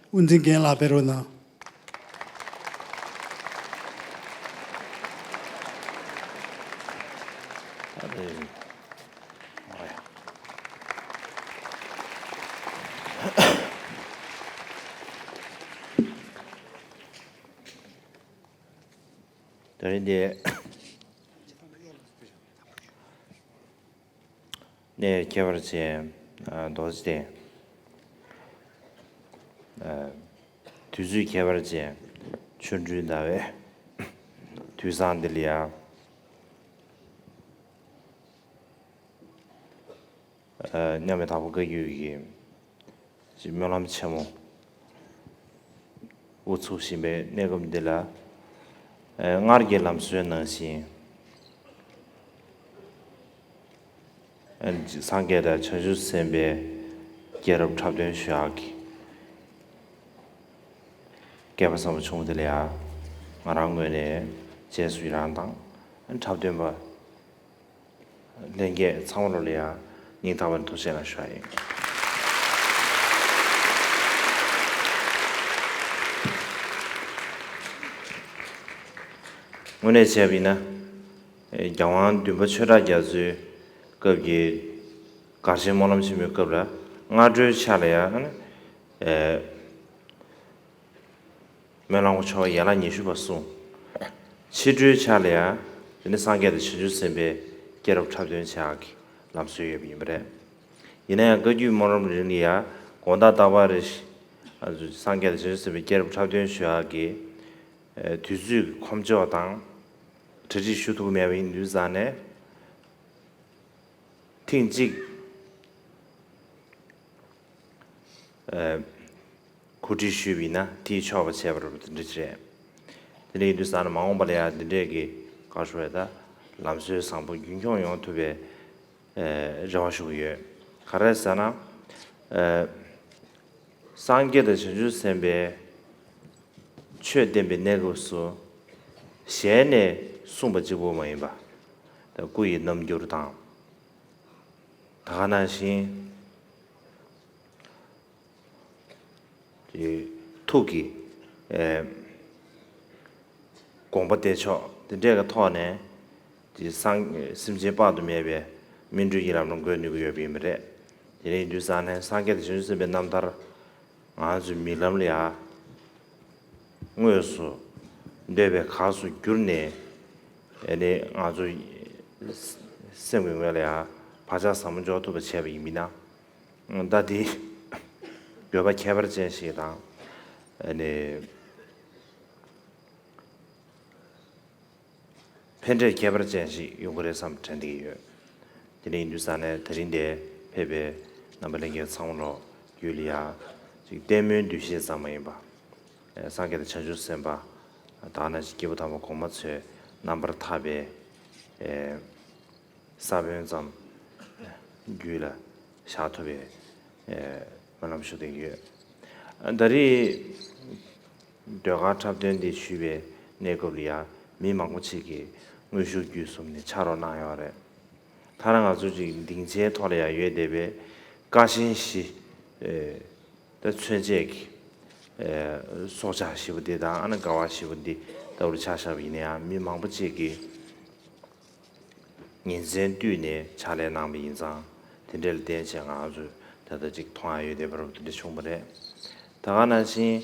དབུ་འཛིན་རྒན་ལགས་ཕེབས་རོགས་གནང་། ད་རིང་འདི་གནས་ཁྱད་པར་ཅན། ཨ། རྡོ་རྗེ་གདན། ཨ། དུས་ཚོད་ཁྱད་པར་ཅན། ཆོ་འཕྲུལ་ཟླ་བའི་དུས་བཟང་འདི་ལ་ཡ། ཨ། མཉམ་མེད་དྭགས་པོ་བཀའ་བརྒྱུད་ཀྱི་སྨོན་ལམ་ཆེན་མོ་དབུ་ཚུགས་བཞིན་པའི་གནས་སྐབས་འདི་ལ། ཨ། སྔར་གྱི་ལམ་སྲོལ་ནང་བཞིན། ཨ། སངས་རྒྱས་དང་བྱང་ཆུབ་སེམས་དཔའི་རྒྱལ་རབས་འཁྲབ་སྟོན་ཞུ་ཡག་གི་སྐལ་པ་བཟང་པོ་བྱུང་། དེ་ལ་ཡང་ང་རང་ངོས་ནས་རྗེས་སུ་ཡི་རང་དང་། འཁྲབ་སྟོན་པ་ལྷན་རྒྱས་ཚང་མ་ལོ་ལ་ཡང་སྙིང་ཐག་པ་ནས་ཐུགས་རྗེ་གནང་ཞུ་ཡ་ཡིན། དངོས་གནས་བྱས་པ་ཡིན་ན། རྒྱལ་དབང་བདུན་པ་ཆོས་གྲགས་རྒྱ་མཚོའི་སྐབས་ཀྱི་གར་བྱེད་སྨོན་ལམ་ཆེན་མོའི་སྐབས་ལ་ སྔ་དྲོའི་ཆ་ལ་ཡང་ཨ་ནི་ཨེ། སྨོན་ལམ་གྱི་ཆོ་ག་ཡན་ལག་ཉི་ཤུ་པ་གསུངས། ཕྱི་དྲོའི་ཆ་ལ་ཡང་དེ་ནི་སངས་རྒྱས་དང་བྱང་ཆུབ་སེམས་དཔའི་སྐྱེས་རབས་འཁྲབ་སྟོན་བྱེད་ཡག་གི་ལམ་སྲོལ་ཡོད་པ་ཡིན་པ་རེད། ཡིན་ན་ཡང་བཀའ་བརྒྱུད་སྨོན་ལམ་རིམ་ལ་ཡང་དགོང་དག་རྟག་པར་རེ་བཞིན་སངས་རྒྱས་དང་བྱང་ཆུབ་སེམས་དཔའི་སྐྱེས་རབས་འཁྲབ་སྟོན་ཞུ་ཡག་གི་དུས་ཚོད་ཀྱི་ཁོམ་ཕྱོགས་དང་གྲ་སྒྲིག་ཞུ་ཐུབ་ཀྱི་མེད་པ་ཡིན་དུས་ཙང་ནས། ཐེངས་གཅིག་གོ་སྒྲིག་ཞུས་པ་ཡིན་ན་དེས་ཆོག་པ་བྱས་པ་རེད་པ། དེ་འདྲ་ཅིག་རེད། དེ་འདྲ་ཡིན་དུས་ཙང་ནས་མ་འོངས་པ་ལ་ཡང་འདི་འདྲས་ཀྱི་ག་རེ་ཟེར་ད་ལམ་སྲོལ་བཟང་པོ་རྒྱུན་འཁྱོངས་ཡོང་ཐུབ་པའི་རེ་བ་ཞུ་གི་ཡོད། ག་རེ་ཟེར་ན། སངས་རྒྱས་དང་བྱང་ཆུབ་སེམས་དཔའི་ཆོས་བསྟན་པའི་གནས་སྐབས་སུ་ཞལ་ནས་གསུངས་པ་གཅིག་པུ་མ་ཡིན་པ། ད་སྐུ་ཡི་རྣམ་འགྱུར་དང་། ད་ག་ནང་བཞིན་ཐུགས་ཀྱི་དགོངས་པ་བདེ་མཆོག་དེ་འདྲས་ཀྱི་ཐོག་ནས། དེ་སངས་སེམས་ཅན་དཔག་ཏུ་མེད་པའི་སྨིན་གྲོལ་གྱི་ལམ་ལ་འགོད་ནུས་ཀྱི་ཡོད་པ་ཡིན་པ་རེད། དེ་འདྲ་ཡིན་དུས་ཙང་ནས་སངས་རྒྱས་དང་བྱང་ཆུབ་སེམས་དཔའི་རྣམ་ཐར་ང་ཚོའི་མིག་ལམ་ལ་ཡང་དངོས་སུ་འདོད་པའི་གར་སོགས་གྱུར་ནས། ཨ་ནི་ང་ཚོ་སེམས་ཀྱི་ངོས་ལ་ཡང་བག་ཆགས་ཟབ་མོ་འཇོག་ཐུབ་པ་བྱས་པ་ཡིན་མིན་ན། ད་དེ་འདོད་པ་ཁྱད་པར་ཅན་ཞིག་དང་། ཨ་ནི། ཕན་འབྲས་ཁྱད་པར་ཅན་ཞིག་ཡོང་གི་རེད་བསམ་དྲན་བསྡད་ཀྱི་ཡོད། དེ་འདྲ་ཡིན་དུས་ཙང་ནས་ད་རིང་འདིར་ཕེབས་པའི་རྣམ་པ་ལྷན་རྒྱས་ཚང་མ་ལོ་རྒྱུས་ལ་ཡ་ཅིག་ལྟད་མོའི་འདུ་ཤེས་ཙམ་མ་ཡིན་པ། སངས་རྒྱས་དང་བྱང་ཆུབ་སེམས་དཔའ་དག་ན་ཅིག་སྐྱེས་བུ་དམ་པ་གོང་མ་ཚོའི་རྣམ་པར་ཐར་པའི་ས་བོན་ཙམ་རྒྱུད་ལ་བཞག་ཐུབ་པའི་སྨོན་ལམ་ཞུ་བསྡད་ཀྱི་ཡོད། ད་རེས། ཟློས་གར་འཁྲབ་སྟོན་འདི་ཞུས་པའི་གནས་སྐབས་ལ་ཡང་མི་མང་པོ་ཅིག་གིས་དངོས་ཤུགས་བརྒྱུད་གསུམ་ནས་ཕྱག་རོགས་གནང་ཡོད་རེད། ད་རང་ང་ཚོ་ཅིག་སྡིངས་ཆའི་ཐོག་ལ་ཡང་ཡོད་བསྡད་པའི་ཀ་ཆེན་བཞི། ད་མཚོན་བྱེད་ཀྱི་སྲོག་ཆགས་བཞི་པོ་འདི་དང་ཨ་ནི་ཀ་བ་བཞི་པོ་འདི་ལྟ་བུར་ཆ་བཞག་པ་ཡིན་ན་ཡང་མི་མང་པོ་ཅིག་གིས། ཉིན་མཚན་བསྟུད་ནས་ཕྱག་ལས་གནང་བ་ཡིན་ཙང་། དེ་འདྲ་ལ་བརྟེན་བྱས་ང་ཚོས་ད་ལྟ་ཅིག་མཐོང་ཡ་ཡོད་བསྡད་པ་རུ་དེ་འདྲ་བྱུང་བ་རེད། ད་ག་ནང་བཞིན་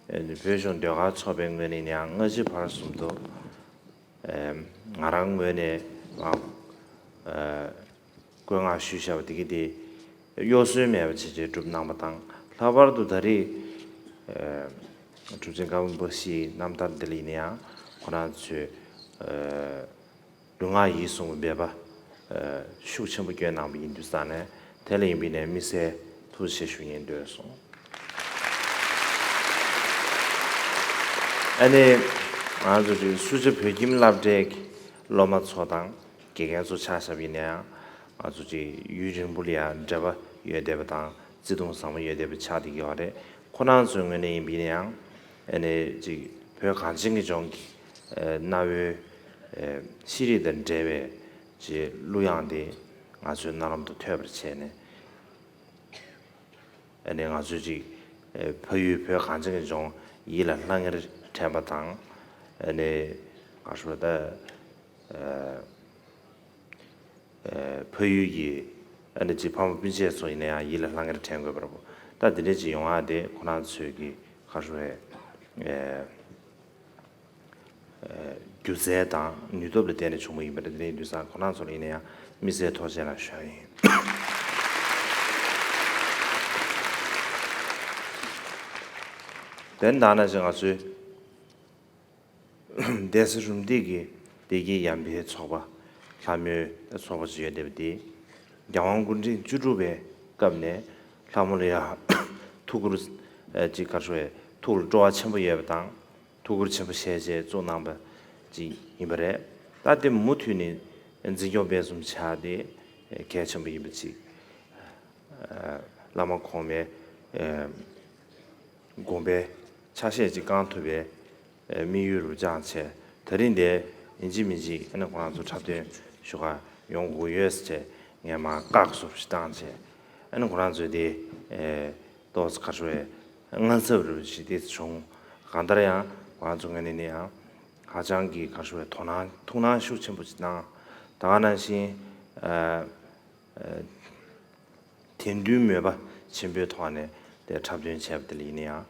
བོད་གཞུང་ཟློས་གར་ཚོགས་པའི་ངོས་ནས་ཡང་སྔ་ཕྱི་བར་གསུམ་དུ་ང་རང་ངོས་ནས་མར་བཀོད་མངགས་ཞུས་བཞག་པ་དེ་གི་དེ་གཡོ་ཟོལ་མེད་པ་བྱས་བྱས་བསྒྲུབས་གནང་བ་དང་། ལྷག་པར་དུ་ད་རེས་གྲུབ་ཆེན་ཀརྨ་པ་བཞིའི་རྣམ་ཐར་འདི་ལ་ཡིན་ན་ཡང་ཁོ་རང་ཚོས། ལུས་ངག་ཡིད་གསུམ་གྱི་འབད་པ་ཤུགས་ཆེན་པོ་བསྐྱོན་གནང་བ་ཡིན་དུས་ཙང་ནས། དེ་ལ་ཡིན་པའི་ནས་དམིགས་བསལ་ཐུགས་རྗེ་ཆེ་ཞུ་སྙིང་འདོད་སོང་། ཨ་ནི་ང་ཚོ་གི་སུ་ཇཱ་བོད་ཁྱིམ་སློབ་གྲྭའི་སློབ་མ་ཚོ་དང་དགེ་རྒན་ཚོ་ཆ་བཞག་པ་ཡིན་ན་ཡང་། ང་ཚོ་གི་ཡུན་རིང་པོ་ལ་ཡང་འབྲེལ་བ་ཡོད་བསྡད་པ་དང་བརྩེ་དུང་ཟབ་མོ་ཡོད་བསྡད་པ་ཆགས་བསྡད་ཀྱི་ཡོད་རེད། ཁོ་རང་ཚོའི་ངོས་ནས་ཡིན་པ་ཡིན་ན་ཡང་། ཨ་ནི་ཅིག་བོད་གངས་ཅན་གྱི་ལྗོངས་ཀྱི་གནའ་བོའི་ཤེས་རིག་དང་འབྲེལ་བའི་ཅིག་གླུ་དབྱངས་དེ་ང་ཚོའི་རྣ་ལམ་དུ་ཐོས་པར་བྱས་ནས། ཨ་ནི་ང་ཚོའི་ཅིག་ཕ་ཡུལ་བོད་གངས་ཅན་གྱི་ལྗོངས་ཡིད་ལ་ལྷང་ངེར་དྲན་པ་དང་། ཨ་ནི་ག་རེ་ཟེར་ད། ཕ་ཡུལ་གྱི་ཨ་ནི་ཅིག་ཕ་མ་སྤུན་མཆེད་ཚོ་ཡིན་ན་ཡང་ཡིད་ལ་ལྷང་ངེར་དྲན་དགོས་པ་རེད་པ། ད་དེ་འདྲ་ཅིག་ཡོང་ཡ་དེ་ཁོ་རང་ཚོའི་གི་ག་རེ་ཟེར། སྒྱུ་རྩལ་དང་ནུས་སྟོབས་ལ་བརྟེན་ནས་བྱུང་བ་ཡིན་པ་རེད། དེ་ཡིན་དུས་ཙང་ཁོ་རང་ཚོ་ལ་ཡིན་ན་ཡང་དམིགས་བསལ་ཐུགས་རྗེ་ཆེ་ཞུ་ཡ་ཡིན། དེ་ནས་ད་ནང་བཞིན་ང་ཚོའི་གདན་ས་རུམ་བཏེག་གི་བདེ་སྐྱིད་ཡར་འཕེལ་ཚོགས་པ། ལྷ་མོའི་ཚོགས་པ་ཞིག་ཡོད་བསྡད་པ་དེ། རྒྱལ་དབང་སྐུ་ཕྲེང་བཅུ་དྲུག་པའི་སྐབས་ནས་ལྷ་མོ་ལ་ཡང་ཐུགས་ཁུར་ཅིག་ག་རེ་ཟེར། ཐུགས་ལ་སྤྲོ་བ་ཆེན་པོ་ཡོད་པ་དང་། ཐུགས་ཁུར་ཆེན་པོ་བཞེས་བྱས་བཙུགས་གནང་བ་ཅིག་ཡིན་པ་རེད། ད་དེ་མུ་མཐུད་ནས་འཛིན་སྐྱོང་སྤེལ་གསུམ་བྱ་དེ་གལ་ཆེན་པོ་ཡིན་པ་ཅིག་བླ་མ་གོང་མའི་དགོངས་པའི་ཆ་ཤས་ཅིག་བསྐང་ཐུབ་པའི་དམིགས་ཡུལ་རུ་བཅངས་བྱས། ད་རིང་འདིར་ཡིན་གཅིག་མིན་གཅིག་ཨ་ནི་ཁོ་རང་ཚོ་འཁྲབ་སྟོན་ཞུ་གར་ཡོང་དགོས་ཡོད་ཟེར་བྱས་ངས་མར་བཀག་སོ་ཞིག་བཏང་བྱས། ཨ་ནི་ཁོ་རང་ཚོས་དེ་ཏོག་ཙམ་ག་རེ་ཟེར། དངངས་འཚབ་རུ་ཞིག་དེ་བྱུང་། གང་ལྟར་ཡང་ཁོ་རང་ཚོ་ངོས་ནས་ནི་ཡང་ཧ་ཅང་གི་ག་རེ་ཟེར། དོ་སྣང་ཐུགས་སྣང་ཤུགས་ཆེན་པོ་ཞིག་གནང་། ད་ག་ནང་བཞིན། དད་འདུན་མོས་པ་ ཆེན་པོའི་ཐོག་ནས་དེ་འཁྲབ་སྟོན་བྱས་པ་དེ་ལ་ཡིན་ན་ཡང་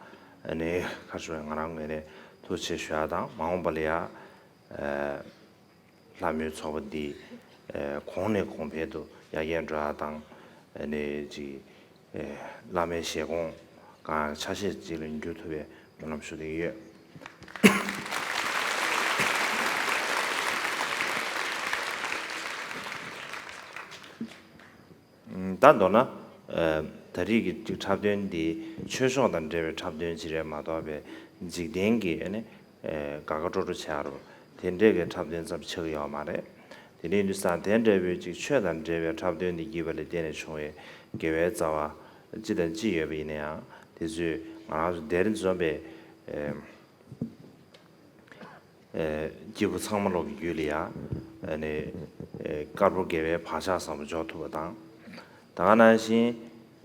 ཨ་ནི་ག་རེ་ཞུ་དགོས་རེད། ང་རང་ངོས་ནས་ཐུགས་རྗེ་ཆེ་ཞུ་ཡག་དང་། མ་འོངས་པ་ལ་ཡང་ཨ་ལྷ་མོའི་ཚོགས་པ་འདི་ཨ་གོང་ནས་གོང་འཕེལ་དུ་ཡར་རྒྱས་འགྲོ་ཡག་དང་། ཨ་ནི་ཅིག་ཨ་བླ་མའི་བཞེད་དགོངས་གང་ཆ་ཤས་ཅིག་ལ་འགྱུར་ཐུབ་པའི་སྨོན་ལམ་ཞུ་བསྡད་ཀྱི་ཡོད། ད་མདོར་ན། ཨ་ད་རེས་ཀྱི་འཁྲབ་སྟོན་འདི་ཆོས་ཕྱོགས་དང་འབྲེལ་བའི་འཁྲབ་སྟོན་ཅིག་རེད་མ་གཏོགས་པའི་འཇིག་རྟེན་གྱི་ཨ་ནི་ཨ་དགའ་དགའ་སྤྲོ་སྤྲོ་བྱེད་ཡག་རུ་དེ་འདྲས་ཀྱི་འཁྲབ་སྟོན་ཙམ་ཆགས་ཀྱི་ཡོད་མ་རེད། དེ་འདྲ་ཡིན་དུས་ཙང་དེ་འདྲ་བའི་ཅིག་ཆོས་དང་འབྲེལ་བའི་འཁྲབ་སྟོན་འདི་བགྱིས་པ་ལ་བརྟེན་ནས་བྱུང་བའི་དགེ་བའི་རྩ་བ་ཅི་དང་ཅི་ཡོད་པ་ཡིན་ན་ཡང་། དེ་ཚོས་ང་རང་ཚོ་དེར་འཛོམས་པའི་ཨ་ཨེ་སྐྱེས་བུ་ཚང་མ་ལོག་གི་རྒྱུད་ལ་ཡང་ཨ་ནི་ཨེ་དཀར་པོ་དགེ་བའི་བག་ཆགས་བཟང་པོ་འཇོག་ཐུབ་པ་དང་། ད་ག་ནང་བཞིན་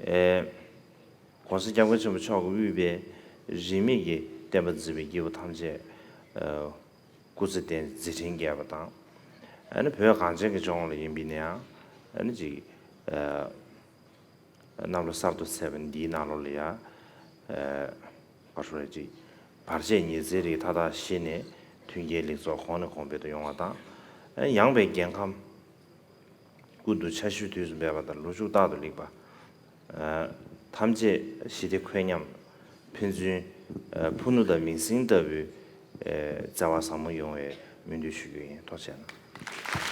ཨེ་༸གོང་ས་༸སྐྱབས་མགོན་ཆེན་པོ་མཆོག་གིས་དབུས་པའི་རིས་མེད་ཀྱི་བསྟན་པ་འཛིན་པའི་སྐྱེས་བུ་ཐམས་ཅད་ཨེ་སྐུ་ཚེ་བརྟན་མཛད་འཕྲིན་རྒྱས་པ་དང་། ཨ་ནི་བོད་གངས་ཅན་གྱི་ལྗོངས་ལ་ཡིན་པ་ཡིན་ན་ཡང་ཨ་ནི་ཅིག་ཨེ་གནམ་ལོ་གསར་དུ་ཚེས་པ་འདིའི་ནང་ལོགས་ལ་ཡ། ཨ་ག་རེ་ཞུ་དགོས་རེད། ཅིག་བར་ཆད་ཉི་ཚེའི་རིགས་མཐའ་དག་ཞི་ནས། མཐུན་རྐྱེན་ལེགས་ཚོགས་གོང་ནས་གོང་འཕེལ་དུ་ཡོང་བ་དང་། ཨ་ཡངས་པའི་རྒྱལ་ཁམས་ཀུན་ཏུ་ཆར་ཆུ་དུས་སུ་འབེབས་པ་དང་། ལོ་ཕྱུགས་རྟག་ཏུ་ལེགས་པ་ཨ་ཐམས་ཅད་ཞི་བདེ་འཁོད་སྙོམས། ཕན་ཚུན་ཨ་ཕུ་ནུ་དང་མིང་སྲིང་ལྟ་བུའི་ཨ་བརྩེ་བ་ཟབ་མོ་ཡོང་བའི་སྨོན་འདུན་ཞུ་རྒྱུ་ཡིན། ཐུགས་རྗེ་གནང་།